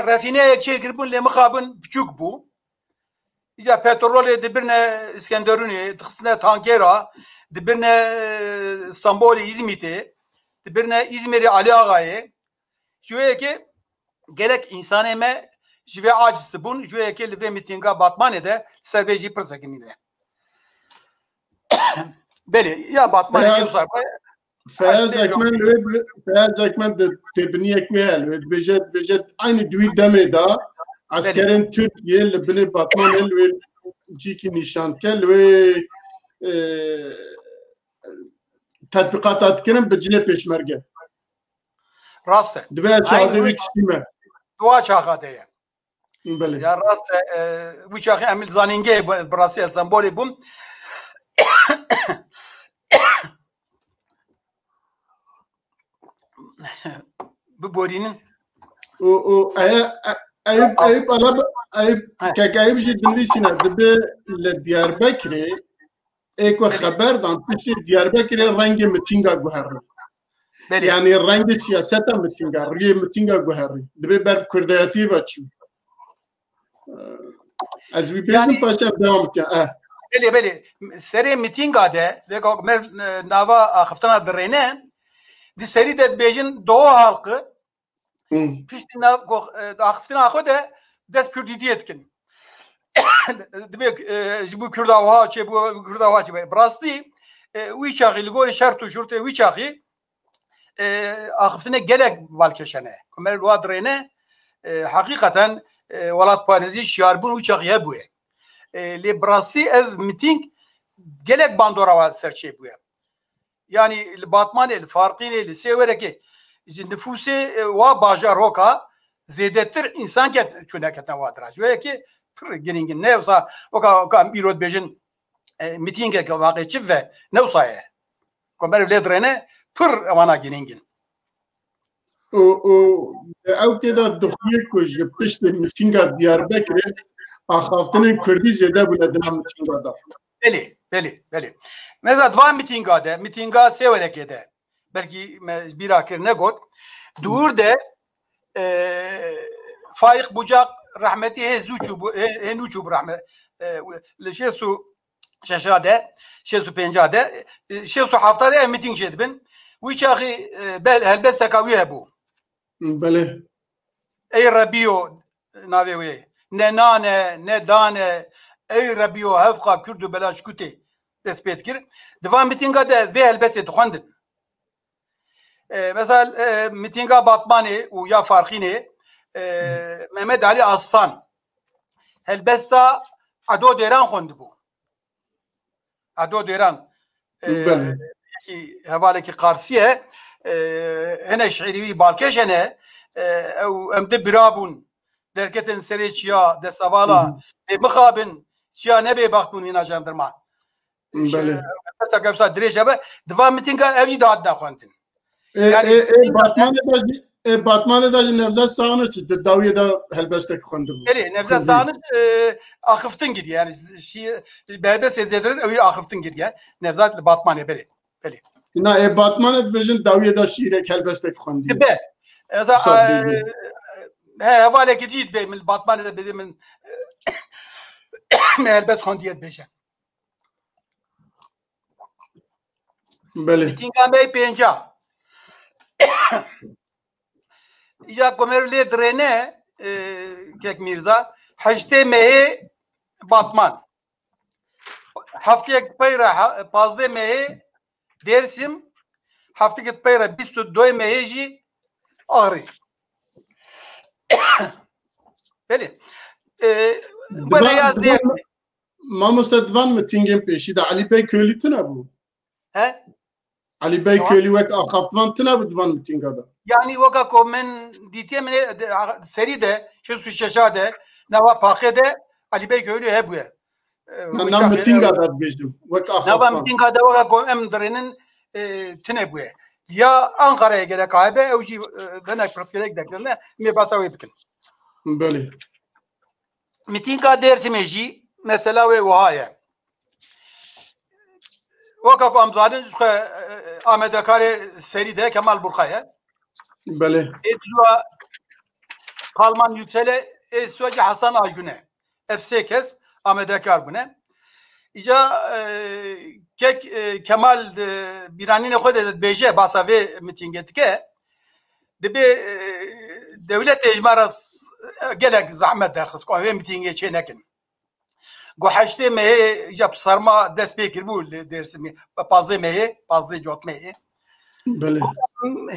Refîneyek çêkiribûn lê mixabin piçûk bû. Îca petrolê dibirne Îskenderûnê, dixistine tankera, dibirne, e, Stenbolê, Îzmîtê, dibirne Îzmîrê Alî Axayê. Ji wê yekê gelek însanê me ji vê aciz dibûn, ji wê yekê li vê mîtînga Batmanê de li ser vê jî pir sekinîne. Belê, ya Batmanê Beyaz- Yusuf abi, Feyyaz Aştê Ekmen yok. Li wê bi- Feyyaz Ekmen de têbiniyek wê heye. Li wê dibêje, dibêje aynı duî demê de Belê. Eskerên Tirkiye li binê Batmanê li wê cîkî nîşan dike, li wê, e, tetbîqata dikirin bi cilê pêşmerge. Rast e. Dibe ez Aynı şahidê wî wî- tiştî me. Dua çaxa de ye. Belê. Ya rast e, e, wî çaxê em li zanîngehê bû, bi rastî ez sembolê bûm. Biborînin. O, o, eye, e, Eyüp, Eyüp Arap, Eyüp, He. Kek Eyüp jî dinivîsîne, dibe li Diyarbekirê, ê ku Belê. Xeber dan, piştî Diyarbekirê rengê mitînga guherî. Belê. Yani rengê siyaseta mitînga, riyê mitînga guherî. Dibe ber kurdayetî ve çû. Ez wî bêjim Yani paşa devam bike. Eh. Belê, belê. Serê mitînga de, vê ku mer, e, nava axiftina dirêne, di serî de dibêjin Doğu halkı, Hmm. piştî nav, go-, e, axiftina xwe de dest Kurdîtiyê dikin. Dibe, e, ji bo Kurda wiha çêbû, Kurda wiha çêbû. Bi rastî, e, wî çaxî, li gorî şert û şurtê wî çaxî, e, axiftinê gelek balkêş hene. Ku me li wa dirêne, e, heqîqeten, e, welatparêzî şiyarbûn wî çaxî hebûye. E, lê bi rastî ev mitîng gelek bandora wa ser çêbûye. Yanî li Batmanê, li Farqînê, li Sêwerekê ji nifûsê, e, wa bajaroka zêdetir însan ket, çûne ketine wa diraj. Wê yekê pir girîng in. Ne wisa weka, weka em îro dibêjin, e, mitîngeke waqê çi ve ne wisa ye. Ku meriv lê dirêne pir ewana girîng in. Û, û ew tê de dixuye ku ji piştê mitînga Diyarbekirê axaftinên Kurdî zêde bûne di nav mitînga de. Belê, belê, belê. Mesela di van mitînga de, mitînga Sêwerekê de, belkî me bîra kir negot, di wir de, e, Faîq Bucak rehmetî hê zû çûbû, hê, hê nû çûbû rehme-, e, li şêst û şeşa de, şêst û pênca de, e, şêst û hefta de ev mitîng çêdibin. Wî çaxî, e, bel-, helbesteka wî hebû. Belê. Ey Rebiyo navê wê. Ne nan e, ne dan e. Ey Rebiyo hevqa Kurd û belaşkutê dest pê dikir. Di van mitînga de vê helbestê dixwendin. E, mesela, e, mitînga Batmanê û ya Farqînê, e, Mehmet Ali Aslan helbesta Edo Dêran xwendibû. Edo Dêran, e, Belê. yekî hevalekî Qarsî ye. E, hinek şiîrî wî balkêş hene. E, ew em di bira bûn. Derketin serê çiya, destavala, Hı hı. bê mixabin, çiya nebê baxt bûn hîna jandirma. Belê. Mesela wisa dirêj hebe, di van mitînga ev jî dihatine xwendin. Ê, Yani ê, ê, Batmanê de jî, ê, Batmanê de jî Nevzat Sağniç di dawiyê de helbestek xwendibû. Belê, Nevzat Xwendibû. Sağniç, e, axiftin kiriye. Yani şi-, helbestê zêdetir ew ê axiftin kiriye. Nevzat li Batmanê, belê. Belê. Na, ê, Batmanê dibêjin dawiyê de şîrek helbestek xwendibû. Dibe. Eza, Sa e, dibê. he, hevalekî dî dibe min li Batmanê de bidê min, me helbest xwendiye dibêje. Belê. Mîtînga me yê pênca. Ya ku me lê dirêne, e, Kek Mîrza, heştê mehê Batman. Hefteyek peyre ha-, pazdeh mehê Dêrsim, hefteyek peyre bîst û du mehê jî Axrî. Belê. E, Divan, wele ya divan, Dêrsim. Mamoste, divan mitîngên pêşî de Elî Bey Köylü tune bû? He? Elî Bey Tamam. Köylü wek axaftvan tune bû divan mitînga de? Yani weka ku min dîtiye min ê, de, a, serî de, şêst û şeşa de, nava Paqê de Elî Bey Köylü hebûye. E, Na, wî na çaxê, mitînga e, de dibêjim, wek nava axaftvan. Mitînga de weka ku em dirênin, e, tune bûye. Ya Ankara'ya gerek hebe, ew jî, e, hinek pirsgirêk derketine, em ê behsa wê bikin. Belê. Mîtînga Dêrsimê jî mesela wê wiha ye. Weka ku em zanin, ji xwe, e, e, amadekarê serî de Kemal Burkay e. Belê. Ê dua Kalman Yüksel e, ê Suwecî Hasan Aygün e. Ev sê kes amadekar bûne. Îca, e, kek, e, Kemal, e, bîranînê xwe de dibêje, basa vê mîtîngê dike. Dibê, e, dewletê ji me re s-, gelek zehmet derxist ku em vê mîtîngê çê nekin. Got heştê mehê îca bi serma dest pê kiribû li Dêrsimê. Pazdeh mehê, pazdeh cotmeyê. Belê.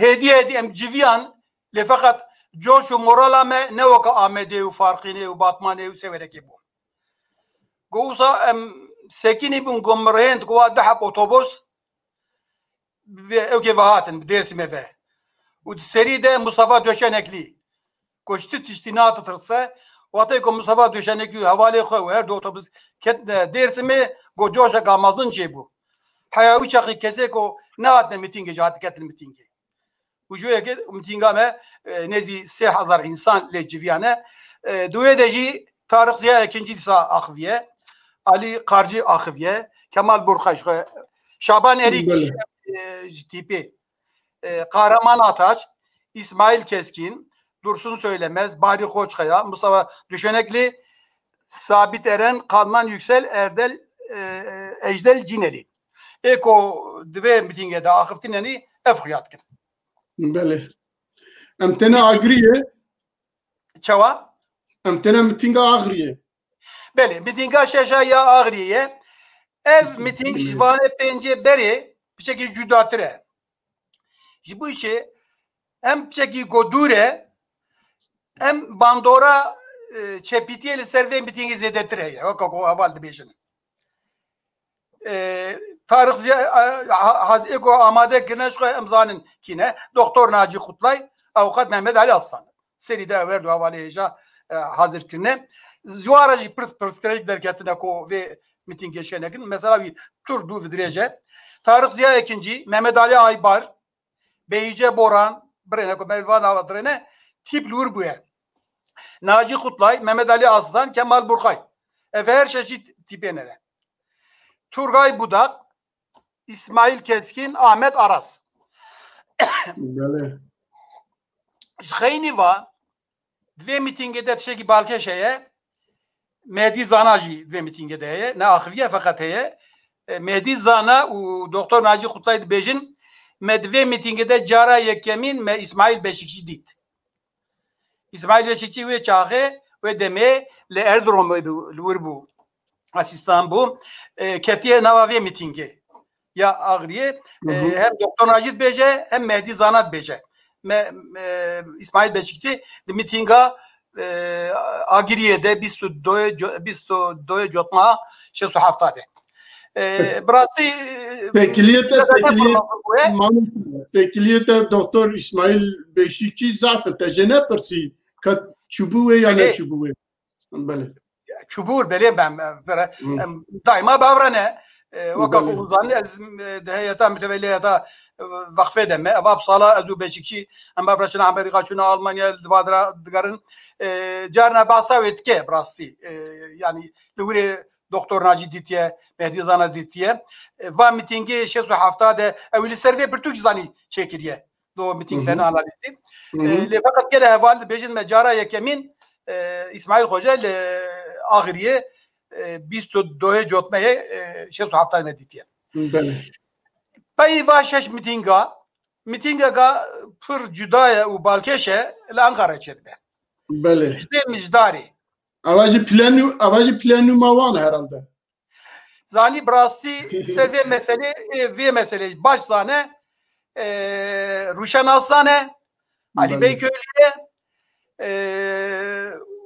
Hêdî hêdî em civiyan, lê feqet coş û morala me ne weke Amedê û Farqînê û Batmanê û Sewerekê bû. Got wisa em sekinî bûn, got min rihênd, got wa du heb otobus, bi-, ewkê ve hatin, bi Dêrsimê ve. Û di serî de Mustafa Döşeneklî. Got ji tu tiştî natitirse, wextê ku Mustafa Döşeneklî û hevalê xwe û her du otobus ketine Dêrsimê, got coşeka mezin çêbû. Heya wî çaxî kesê ku nehatine mîtîngê jî hatiketin mîtîngê. Û ji wê yekê mîtînga me, e, nêzî sê hezar însan lê civiyane. E, di wê de jî Tarık Ziya Ekinci dîsa axiviye. Ali Karcı axiviye. Kemal Burkay, Şaban Erîk, Belê. e, ji tîpê. E, Kahraman Ataç, İsmail Keskin, Dursun Söylemez, Bahri Koçkaya, Mustafa Düşenekli, Sabit Eren, Kalman Yüksel, Erdel, e, Ecdel Cineli. Ê ku di vê mîtîngê de axiftinenî ev xuya dikin. Belê. Em têne Agiriyê. Çawa? Em têne mîtînga Agiriyê. Belê, mîtînga şeşa ya Agiriyê ye. Ev mîtîng ji vanê pêncê berê piçekî cudatir e. Ji bo çi hem piçekî ku dûr e, hem bandora, e, çepîtiyê li ser vê mîtîngê zêdetir heye, weke ku heval dibêjin. E, Tarık Ziya, e, ha-, haz-, ê ku amade kirine ji xwe em zanin kî ne. Doktor Naci Kutlay, Avukat Mehmet Ali Aslan. Serî de ew her du hevalê hêja, e, hazir kirine. Ji wan re jî pirs, pirsgirêk derketine ku vê mîtîngê çênekin. Mesela wî tur dû vidirêje. Tarık Ziya Ekinci, Mehmet Ali Aybar, Behice Boran, birêne ku me li van ava dirêne, tîp li wir bûye. Naci Kutlay, Mehmet Ali Aslan, Kemal Burkay. Ev her şeşî tîpê ne ne. Turgay Budak, İsmail Keskin, Ahmet Aras. Belê. Ji xeynî va, di vê mîtîngê de tiştekî balkêş heye. Mehdî Zana jî di vê mîtîngê de heye. Ne axiviye, feqet heye. E, Mehdî Zana û Doktor Naci Kutlay dibêjin, me di vê mîtîngê de cara yekemîn me İsmail Beşikçi dît. İsmail Beşikçi wê çaxê, wê demê li Erzurumê bû, li wir bû. Asîstan bû. E, ketiye nava vê mîtîngê ya Agiriyê. E, hem Doktor Naci dibêje, hem Mehdî Zana dibêje. Me, e, İsmail Beşikçi di mîtînga, e, Agiriyê de bîst û doyê co-, bîst û doyê cotma şêst û hefta de. E, bi rastî, e, Têkiliyê te, ne têkiliyê, forma bûye? Mamû, têkiliyê te Doktor İsmail Beşikçi zaf e, te jê nepirsî ka çûbû wê ya Belê. neçûbû wê. Belê. Çûbûr, belê, em, em, bere, Hı. em, daima bavre ne. E, weka ku Belê. hûn zanî, ez, e, di heyeta, mutewelî heyeta, e, vexfê de me. Ev sala ez û Beşikçi, em bavre çûne Amerîka, çûne Almanya, li vadira digerin. E, carna behsa wê dike, bi rastî. E, yanî li wirê Doktor Naci dîtiye, Mehdî Zana dîtiye. E, va mîtîngê şêst û hefta de, ew li ser vê pirtûk zanî çêkiriye. Do mîtîng Hı hı. de analîzî. Hı hı. E, lê feqet gele heval dibêjin me cara yekemîn, e, İsmail Hoca li Agiriyê, e, bîst û doyê cotmeyê, e, şêst û hefta me dîtiye. Belê. Pey va şeş mîtînga, mîtîngeka pir cuda ye û balkêş e, li Ankara çêdibe. Belê. Ji dê Mijdarê. Ava jî planû, ava jî planûma wan herhalde. Zanî bi rastî ser vê meselê, ê, vê meselê baş zane, e, Rûşen Aslan e, Ali Belê. Beyköylü ye, e,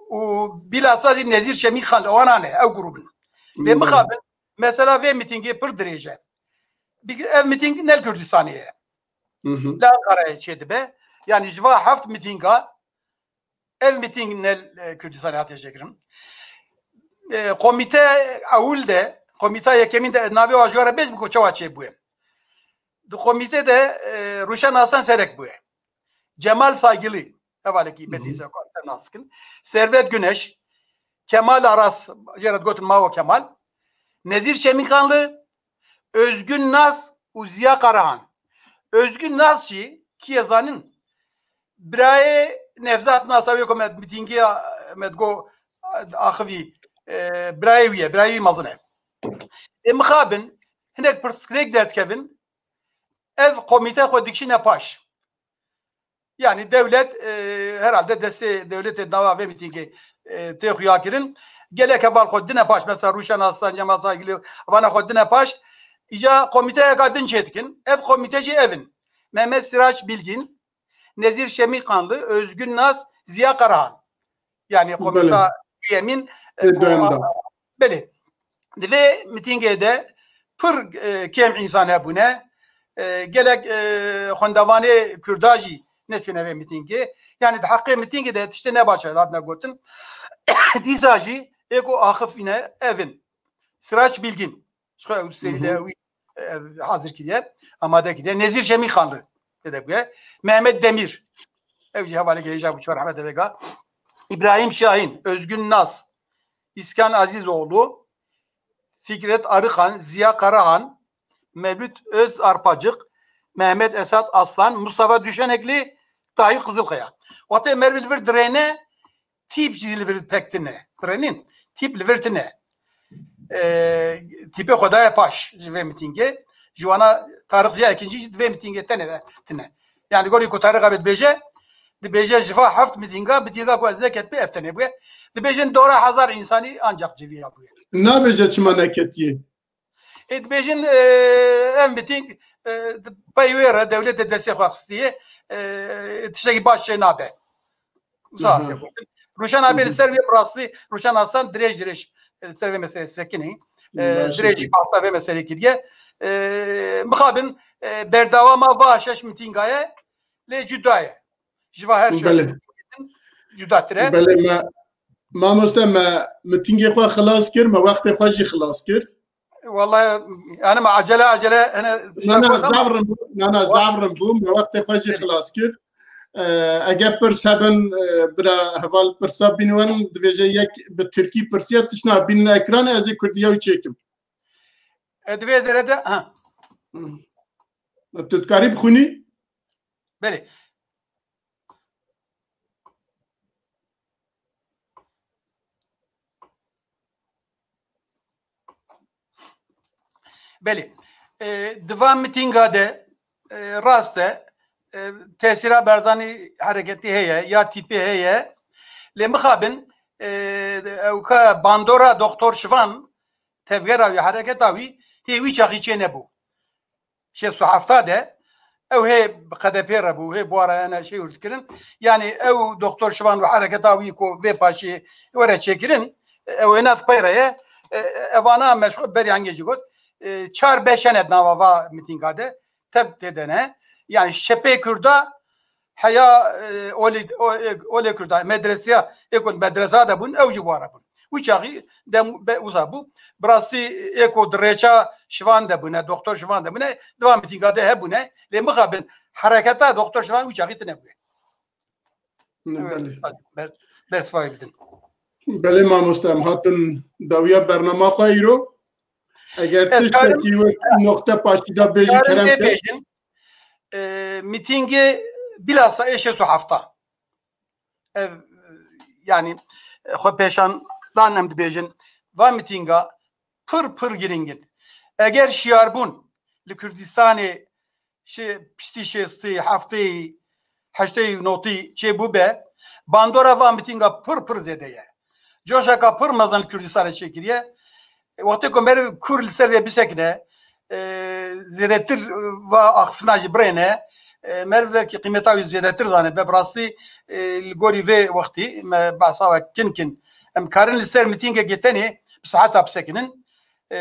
û bilhassa jî Nezîr Şemîkxan, wana ne, ew grûb in. Lê Belê. mixabin, mesela vê mîtîngê pir dirêj e. Bir, ev mîtîng ne li Kurdistanê ye. Hı hı. Li Ankarayê çêdibe. Yanî ji va heft mîtînga ev mîtîng ne li Kurdistanê hatiye çêkirin. E, komîte ewil de, komîta yekemîn de navê wa ji we re bêjim ku çawa çêbûye. Di komîte de, e, Rûşen Hasan serek bûye. Cemal Saygılı, hevalekî Hı hı. Bedî Seko, em nas dikin. Servet Güneş, Kemal Aras, jê re digotin Mao Kemal, Nezîr Şemîkanlı, Özgün Nas û Ziya Karahan. Özgün Nas jî kî ye zanin? Birayê Nevzat Nasa wê ku me mitîngê me digo axivî, e, birayê wî ye, birayê wî mezin e. Ê mixabin, hinek pirsgirêk derdikevin, ev komîte xwe dikişîne paş. Yani dewlet, e, herhalde destê dewletê nava vê mitîngê, e, tê xuya kirin. Gelek heval xwe dine paş, mesela Rûşen Aslan, Cemal Saygılı, vana xwe dine paş. Îca komîteyeka din çêdikin. Ev komîte jî ev in. Mehmet Siraç Bilgin, Nezîr Şemîkanlı, Özgün Nas, Ziya Karahan. Yani Belê. Komîta duyemîn, e, Ê, duyem da. Belê. Di vê mitîngê de pir, e, kêm însan hebûne. E, gelek, e, xwendevanê Kurda jî neçûne vê mitîngê. Yani di heqê mitîngê de tiştê nebaş hatine gotin. Dîsa jî ê ku axifîne ev in. Siraç Bilgin. Ji xwe ew serî de Hı hı. wî, e, hazir kiriye, amade kiriye. Nezîr Şemîkanlı tê de bûye. Mehmet Demir. Ew jî hevaleke hêja bû çar Ehmed Devega. İbrahim Şahin, Özgün Nas, İskan Azizoğlu, Fikret Arıkan, Ziya Karahan, Mevlüt Özarpacık, Mehmet Esat Aslan, Mustafa Düşenekli, Tahir Kızılkaya. Wextê merivî li vir dirêne, tîp jî li vir pek tune. Direnîn, tîp li vir tune. E, tîpê xwe daye paş ji vê mitîngê. Ji wana Tarık Ziya Ekinci jî di vê mitîngê tenê de tune. Yani gorî ku Tarık abi dibêje, dibêje ji va heft mitînga, mitînga ku ez neket bi ev tenê bûye. Dibêjin dora hezar insanî ancak civiya bûye. Nabêje çima neketiye? Ê dibêjin, e, ev mitîng, e, pey wê re dewletê destê xwe xistiye, e, tiştekî baş çê nabe. Zaf Aha. Rûşen abi Hı hı. li ser vê bi rastî, Rûşen Hasan dirêj dirêj li ser vê meselê sekinî. E, Baş dirêj e. Pasta vê meselê kiriye. E, mixabin, e, berdewama va şeş mitînga ye, lê cuda ye. Ji va her şeş Belê. Mitîngên cudatir e. Belê me, mamoste me mitîngê xwe xilas kir, me wextê xwe jî xilas kir. Wallahî, yani me acele acele hene Na, na, şaşırdım ama zaf rin bû, na, na, Wa- zaf rin bû, me wextê xwe jî xilas kir. E, eger pirs hebin, e, bira heval pirsa bînin, divêje yek bi tirkî pirsiya tişna bînin ekranê, ez ê kurdiya wî çêkim. E, di vê derê de, ha. Tu dikarî bixwînî? Belê. Belê. E, di van mitînga de, e, rast e, e, tesîra Barzanî hereketî heye, ya tîpê heye. Lê mixabin, e, ew ka bandora Doktor Şivan, tevgera wî, hereketa wî, hê wî çaxî çê nebû. Şêst û hefta de ew hê bi K D P re bû, hê bi wa re hene şêwir dikirin. Yani ew Doktor Şivan û hereketa wî ku vê paşê were çêkirin, ew hêna di pey re ye. E, evana meşxul berî hengê jî got. E, çar beş hene di nava va mitînga de. Tev tê de ne. Yani şepê Kurda heya, e, olê, o, e, olê Kurda, medresiya, ê ku medresa de bûn, ew jî wara bûn. Wî çaxî dem, be, wisa bû. Bi rastî ê ku di rêça Şivan de bûne, Doktor Şivan de bûne, di van mitînga de hebûne. Lê mixabin hereketa Doktor Şivan wî çaxî tune bûye. Belê. Ber, bersiva wê bidin. Belê mamoste, em hatin dawiya bernama xwe îro. Eger Ez tiştekî karim, wek noxte paşî de bêjî karim kerem vê ke. Bêjin, e, mitîngê bilhassa ê şêst û hefta. Ev, yani, e, xwe pêşan dan em dibêjin. Va mitînga pir, pir giring in. Eger şiyarbûn li Kurdistanê şê-, piştî şêstî, heftê, heştê û notî çêbûbe, bandora va mitînga pir, pir zêde ye. Coşeka pir mezin li Kurdistanê çêkiriye. Wextê ku meriv kûr li ser vê bisekine, e, zêdetir, e, va axiftina jî birêne, e, meriv belkî qîmeta wî zêdetir zane. Be bi rastî, e, li gorî vê wextî me behsa we kin kin. Em karin li ser mitîngekê tenê bi seheta bisekinin. E,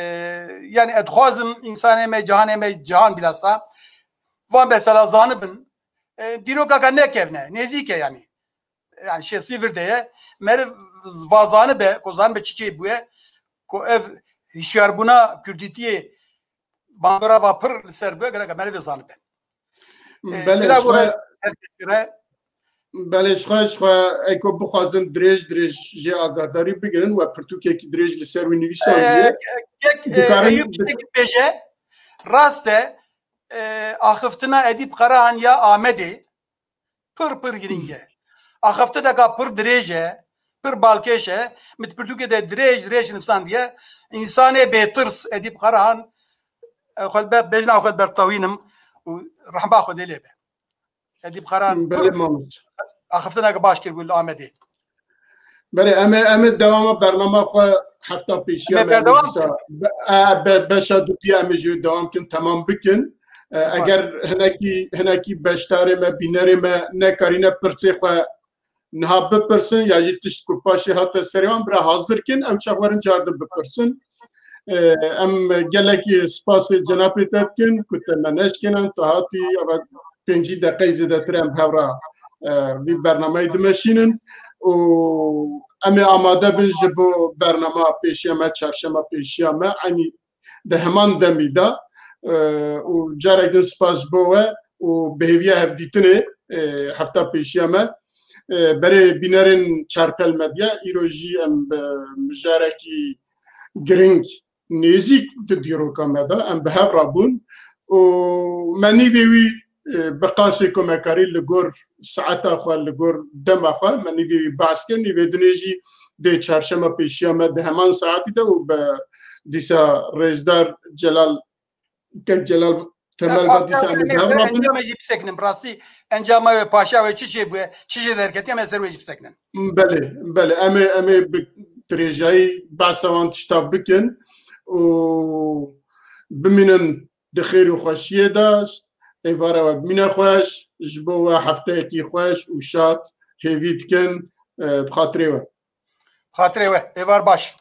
yani ez dixwazim însanê me, cihanê me, cihan bilhassa, van mesela zanibin, e, dîrokaka nekevne, nêzîk e yani. Yani şêstî vir de ye. Meriv va zanibe, ku zanibe çi çê bûye, ku ev hişyarbûna Kurdîtiyê bangora va pir li ser bûye, gerek me vê zanibe. E, Belê, Sila ji xwe, herkesî re. Belê, ji xwe, ji xwe, eko bixwazin dirêj, dirêj jê agadarî bigirin, we pirtûkekî dirêj li ser wî nivîsandiye. E, kek, e, Dikarin Eyûp tiştekî bêje, rast e, e, axiftina Edîb Karahan ya Amedê pir, pir girîng e. Axiftineka pir dirêj e, pir balkêş e. Min di pirtûkê de dirêj, dirêj nivîsandiye. Însanê bêtirs Edîb Karahan, e, xwe be-, bêjna xwe bertawînim û rehma Xwedê lê be. Edîb Karahan Belê, mamoste. axiftineke baş kiribû li Amedê. Belê, em ê, em ê dewama bernama xwe hefta pêşiya Em ê me berdewam dîsa be-, e, be-, beşa dudî em ê jê dewam kin, temam bikin. E, Tamam. Eger hinekî, hinekî beşdarê me, bînerê me nekarîne pirsê xwe niha bipirsin, ya jî tişt ku paşê hate serê wan, bira hazir kin, ew çax werin car din bipirsin. E, Em gelekî spasê cenabê te dikin ku te me neşkênin, tu hatî, eva pêncî deqeyê zêdetir em hevra, e, vî bernameyê dimeşînin û em ê amade bin ji bo bernama pêşiya me, çarşema pêşiya me, enî di heman demî de, e, û carek din spas ji bo we û bi hêviya hevdîtinê, e, hefta pêşiya me. E, berê bînerên Çarpel Medya, îro jî em bi mijarekî girîng nêzîk di dîroka me de em bi hev re bûn û me nîvê wî, e, bi qasê komekarî li gor saeta xwe, li gor dema xwe, me nîvê wî behs kir. Nîvê dinê jî dê çarşema pêşiya me di heman saetî de û bi dîsa rêzdar Celal, kek Celal Temel ve dîsa em ê bi hev re bin. Encamê jî bisekinin, bi rastî encama wê, paşa wê çi çê bûye, çi jê derketiye, em ê ser wê jî bisekinin. Belê, belê. Em ê, em ê bi dirêjayî behsa wan tişta bikin û bimînin di xêr û xweşiyê de. Êvara we bimîne xweş, ji bo we hefteyekî xweş û şad hêvî dikin, e, bi xatirê we. Xatirê we, êvar baş.